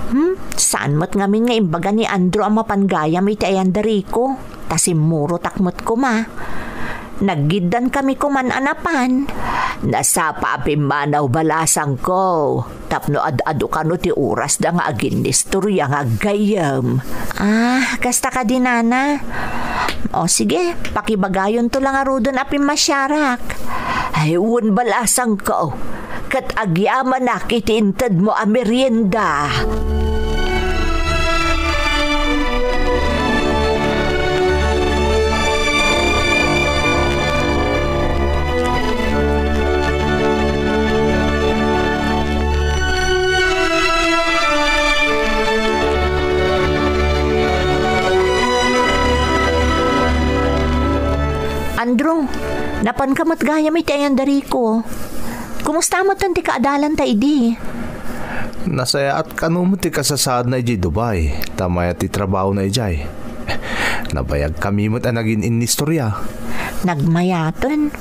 Hmm? Saan met ngamin nga imbaga ni Andrew a mapan gayam iti ayan da Rico? Ta simmurotak met koma. Naggiddan kami koman a napan. Nasapa a pimmanaw, balasangko, tapno ad-adu kano ti orasda nga aginnistoria nga aggayyem. Ah, kasta kadi, Nana? O sige, pakibagayonto la ngaruden a pimmasiarak. Ay, wen, balasangko. Ket agyamanak iti intedmo a merienda. Andrew, napanka met gayam iti ayan da Rico. Kumusta met ti kaadalanta idi? Nasayaat kano met ti kasasaadna idiay Dubai, ta mayat ti trabahona idiay. Nabayagkami met a nagin-innistoria. Nagmayaten.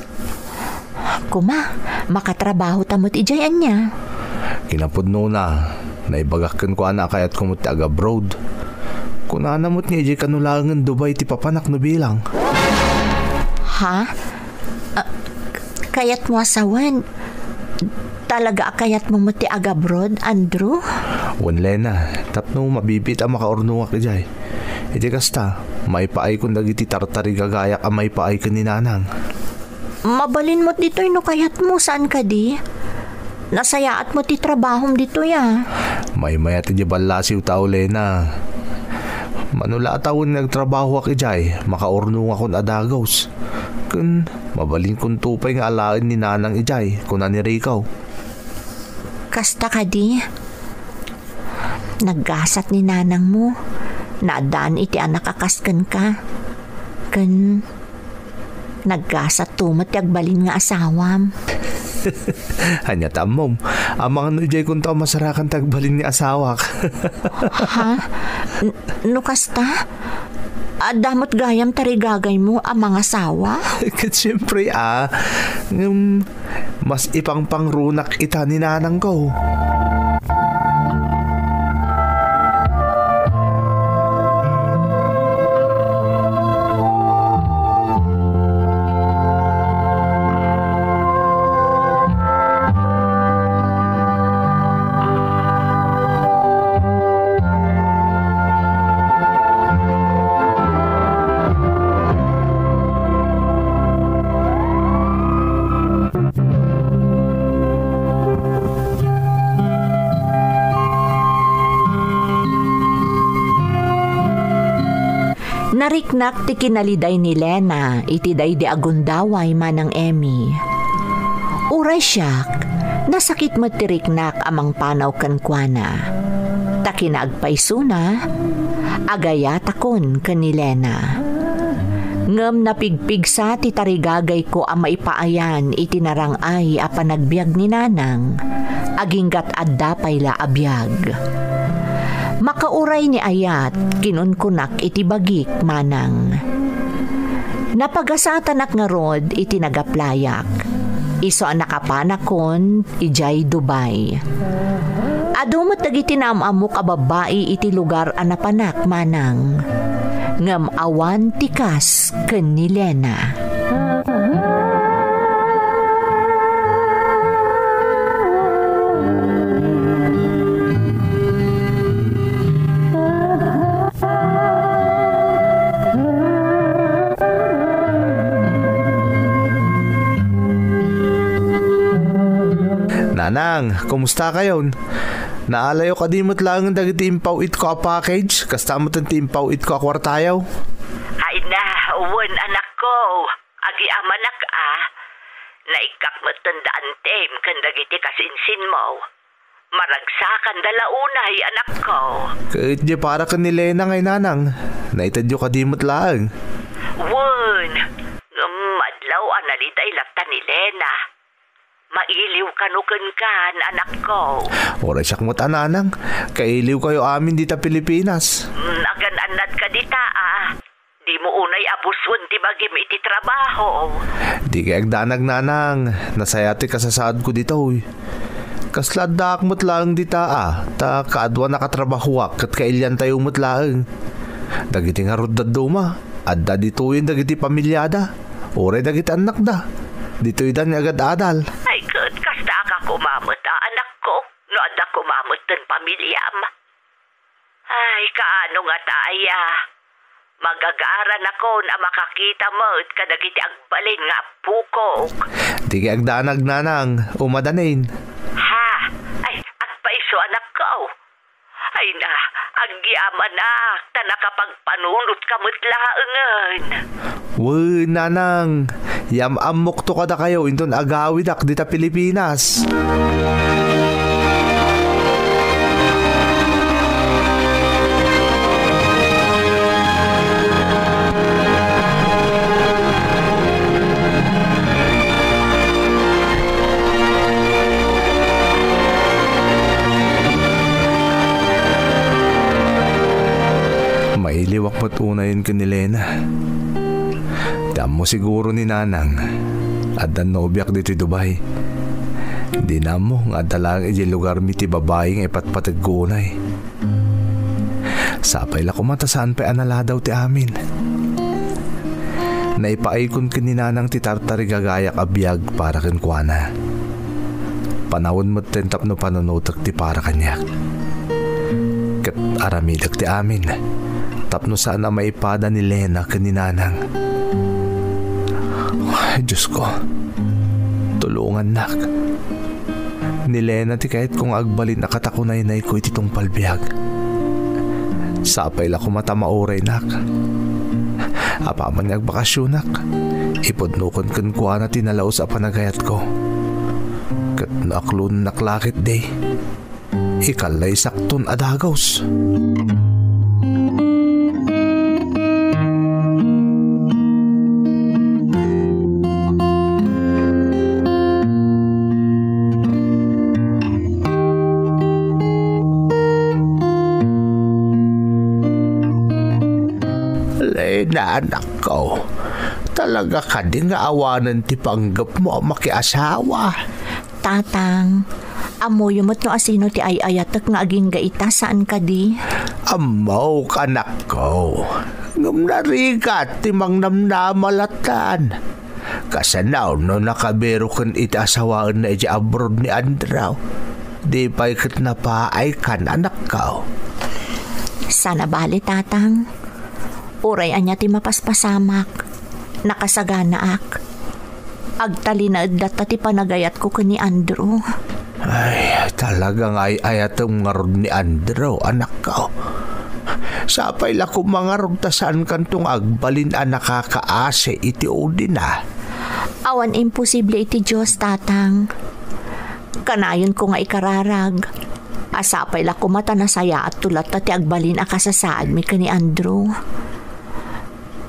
Koma, makatrabahota met idiay ania? Kinapudnona, naibagak kenkuana a kayatko met ti agabroad. Kunana met nga idiay kano laengen Dubai ti papanak no bilang. Ha? Ah, k-, kayatmo a sawen? Talaga a kayatmo met ti agabroad, Andrew? Wen, Lena, tapno mabibiit a makaurnongak idiay. Iti kasta, maipaaykon dagiti tartarigagayak a maipaay ken ni Nanang. Mabalin met ditoy no kayatmo, saan kadi? Nasayaat met ti trabahom ditoy a. Maymayat idiay ballasiw ta, Lena. Mano la a tawen nga agtrabahoak idiay, makaurnongakon a dagus. Ken mabalinkonto pay nga alaen ni Nanang idiay, kuna ni Rico. Kasta kadi? Naggasat ni nanangmo. Naaddaan iti anak a kas kenka. Ken nagkasatto met ti agbalin nga asawam. Ania ti ammom? Amangan no idiay kunto a masarakan ti agbalin nga asawak. Ha? N-, no kasta? Adda met gayam tarigagaymo a mangasawa? Ket siempre, a. Ngem, mas ipangpangrunak ita ni nanangko. Nariknak ti kinaliday ni Lena iti daydi a gundaway, Manang Emmy. Uray siak, nasakit met ti riknak a mangpanaw kenkuana. Ta kinaagpaysona, agayatakon ken ni Lena. Ngem napigpigsa ti tarigagayko a maipaayan iti narang-ay a panagbiag ni Nanang, aginggat adda pay la a biag. Makauray ni ayat, kinunkunak iti bagik, Manang. Napagasatanak ngarud iti nagaplayak. Isu a nakapanakon idiay Dubai. Adu met dagiti naam-ammok a babbai iti lugar a napanak, Manang. Ngem awan ti kas ken ni Lena. Nanang, kumusta kayon? Naalayo kadi met laeng dagiti impaw-itko a package? Kasta met ti impaw-itko a kuartayo? Ay na, wen, anakko. Agyamanak a. Naikkak met da antim ken dagiti kasinsinmo. Maragsakanda la unay, anakko. Ket di para ken ni Lena ngay, Nanang. Naitedyo kadi met laeng? Wen, ngem madlaw a naliday latta ni Lena. Mailiw kano kenkan, anakko. Uray siak met a, Nanang. Kailiw kayo amin dita Pilipinas. Mm, agan-annad ka dita, a. Dimo unay a busuen ti bagim iti trabaho. Di kay agdanag, Nanang. Nasaya ti kasasaadko ditoy. Kasla addaak met laeng dita, a, ta kaadua nakatrabahoak ket kailiantayo met laeng. Dagiti ngarud dadduma, adda ditoyen dagiti pamiliada, uray dagiti annakda. Ditoyda nga agad-adal. Ay, ket kasta a koma met a, anakko, no adda koma met ti pamiliam. Ay, kaano ngata aya? Magagaranakon a makakita met kadagiti agbalin nga appokok. Di kay agdanag, Nanang, umadanin. Ha? Ay, agpayso, anakko. Ay na, agyamanak, ta nakapagpanunotka met laengen. Wen, Nanang, yam-ammokto kadakayo inton agawidak dita Pilipinas. Mailiwak met unayen ken ni Lena. Ti ammo siguro ni Nanang, addan nobiak ditoy Dubai. Dina ammo nga adda laeng idiay lugarmi ti babai nga ipatpategko unay. Sapay la koma ta saan pay a naladaw ti amin. Naipaaykon ken ni Nanang ti tartarigagayak a biag para kenkuana. Panawen metten tapno panunotek ti para kaniak. Ket aramidek ti amin tapno saan a maipada ni Lena ken ni Nanang. Ay, Diosko, tulongannak. Ni Lena ti kayatko nga agbalin a katakunaynayko iti tungpal biag. Sapay la koma ta mauraynak. Apaman nga agbakasionak, ipudnokon kenkuana ti nalaus a panagayatko. Ket no aklonak la ketdi, ikalla ti sakton a dagus. Ay na, anakko. Talaga kadi nga awanen ti panggepmo a makiasawa? Tatang, ammoyo met no asino ti ay-ayatek nga agingga ita, saan kadi? Ammok, anakko. Ngem narigat ti mangnamnama lattan. Kasano no nakabiroken iti asawaenna idiay abroad ni Andrew? Di pay ket napaaykan, anakko. Saan a bale, Tatang. Uray ania ti mapaspasamak, nakasaganaak. Agtalinaed latta ti panagayatko ken ni Andrew. Ay, talaga nga ay-ayatem ngarud ni Andrew, anakko. Sapay la koma ngarud ta saankanto nga agbalin a nakakaasi iti udina. Awan imposible iti Dios, Tatang. Kanayonko nga ikararag a sapay la koma ta nasayaatto latta ti agbalin a kasasaadmi ken ni Andrew.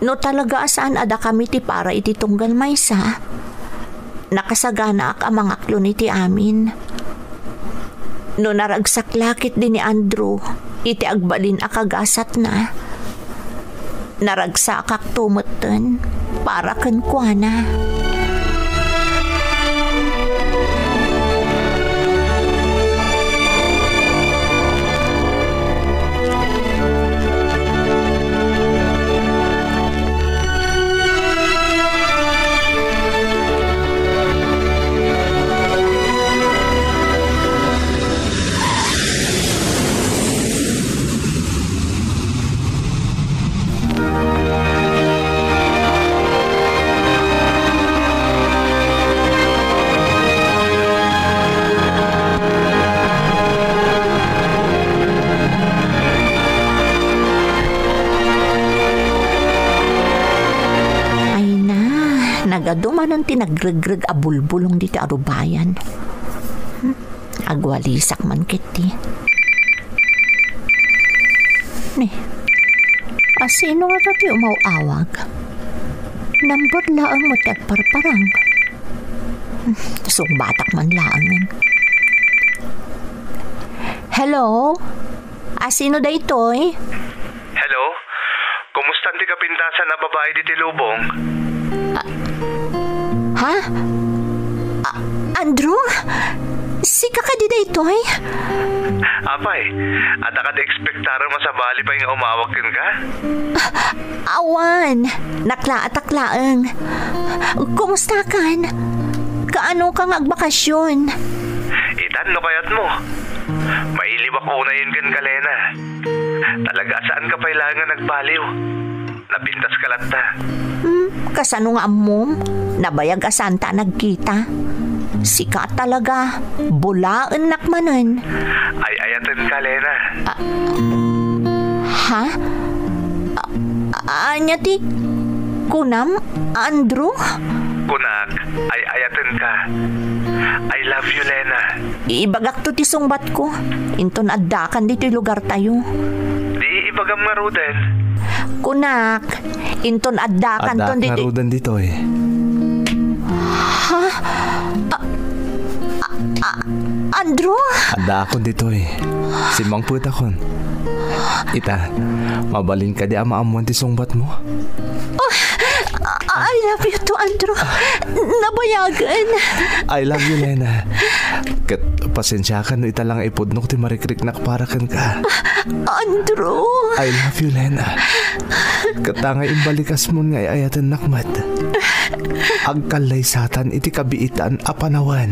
No talaga a saan a dakami ti para iti tunggal maysa, nakasaganaak a mangaklon iti amin. No naragsak la ketdi ni Andrew iti agbalin a kagasatna, naragsakakto metten para kenkuana. Ay na, nagadu manen ti nagregreg a bulbulong ditoy arubayan. Hmm, agwalisak man ketdi. Ni, asino ngata ti umaw-awag? Number laeng met ti agparparang. Hmm, sungbatak man laengen. Hello? Asino daytoy? Hello? Kumustan ti kapintasan a babai ditoy lubong? Ah, ha? Ah, Andrew? Sika kadi daytoy? Apay, adda kadi ekspektarem a sabali pay nga umawag kenka? Ah, awan. Naklaatak laeng. Kumustakan? Kaano ka nga agbakasyon? Itan no kayatmo. Mailiwak unayen kenka, Lena. Talaga, saanka pay laeng nga nagbaliw. Napintaska latta. Hmm, kasano nga ammom? Nabayag a saanta a nagkita. Sika talaga, bulaennak manen. Ay-ayatenka, Lena. Ah, ha? A-, ania ti kunam, Andrew? Kunak, ay-ayatenka. I love you, Lena. Ibagakto ti sungbatko. Inton addakan ditoy lugartayo. Di ibagam ngaruden. Kunak, inton addakanton ditoy. Addaak ngaruden ditoy. Ha? A-, a-, a-, Andrew? Addaakon ditoy. Simmangpetakon. Ita, mabalin kadi a maammoan ti sungbatmo? Oh, I love you too, Andrew. Nabayagen. I love you, Lena. Ket pasensiakan no ita la nga ipudnok ti marikriknak para kenka. Andrew. I love you, Lena. Ket ta nga imbalikasmon nga ay-ayatennak met. Agkallaysatan iti kabiitan a panawen.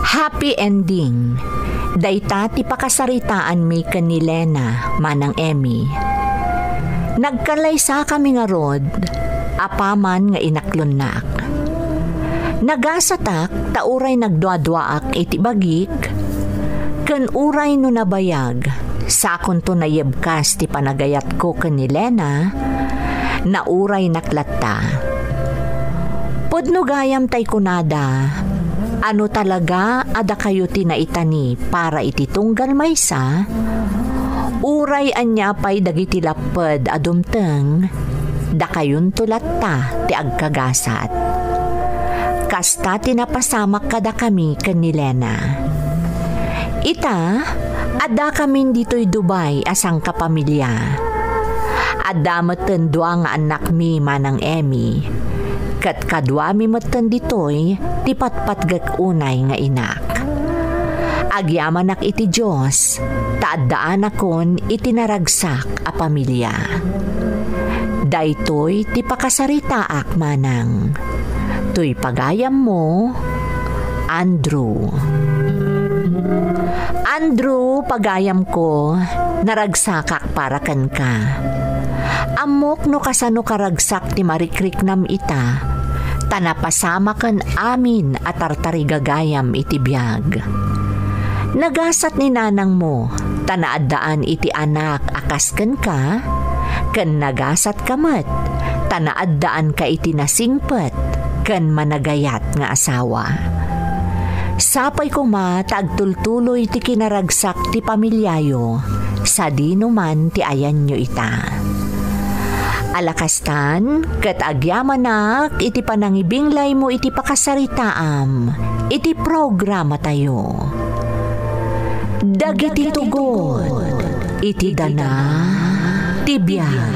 Happy ending. Dayta ti pakasaritaanmi ken ni Lena, Manang Emmy. Nagkallaysakami ngarud, apaman nga inaklonnak. Nagasatak ta uray nagduaduaak iti bagik, ken uray no nabayag, sakonto nayebkas ti panagayatko ken ni Lena, nauraynak latta. Pudno gayam tay kunada, ano talaga a dakayo ti naitani para iti tunggal maysa? Uray ania pay dagiti lapped a dumteng, dakayonto latta ti agkagasat. Kasta ti napasamak kadakami ken ni Lena. Ita, addakamin ditoy Dubai a sangkapamilya. Adda metten dua nga annakmi, Manang Emmy. Ket kaduami metten ditoy ti patpatgek unay nga inak. Agyamanak iti Dios, ta addaanakon iti naragsak a pamilya. Daytoy ti pakasaritaak, Manang. Toy pagayammo, Andrew. Andrew, pagayamko, naragsakak para kenka. Ammok no kasano karagsak ti marikriknam ita, ta napasamaken amin a tartarigagayam iti biag. Nagasat ni nanangmo, ta naaddaan iti anak a kas kenka, ken nagasatka met, ta naaddaanka iti nasingpet ken managayat nga asawa. Sapay koma ta agtultuloy ti kinaragsak ti pamiliayo, sadino man ti ayanyo ita. Alakastan, ket agyamanak iti panangibinglaymo iti pakasaritaam iti programatayo. Dagiti tugot iti dana ti biag.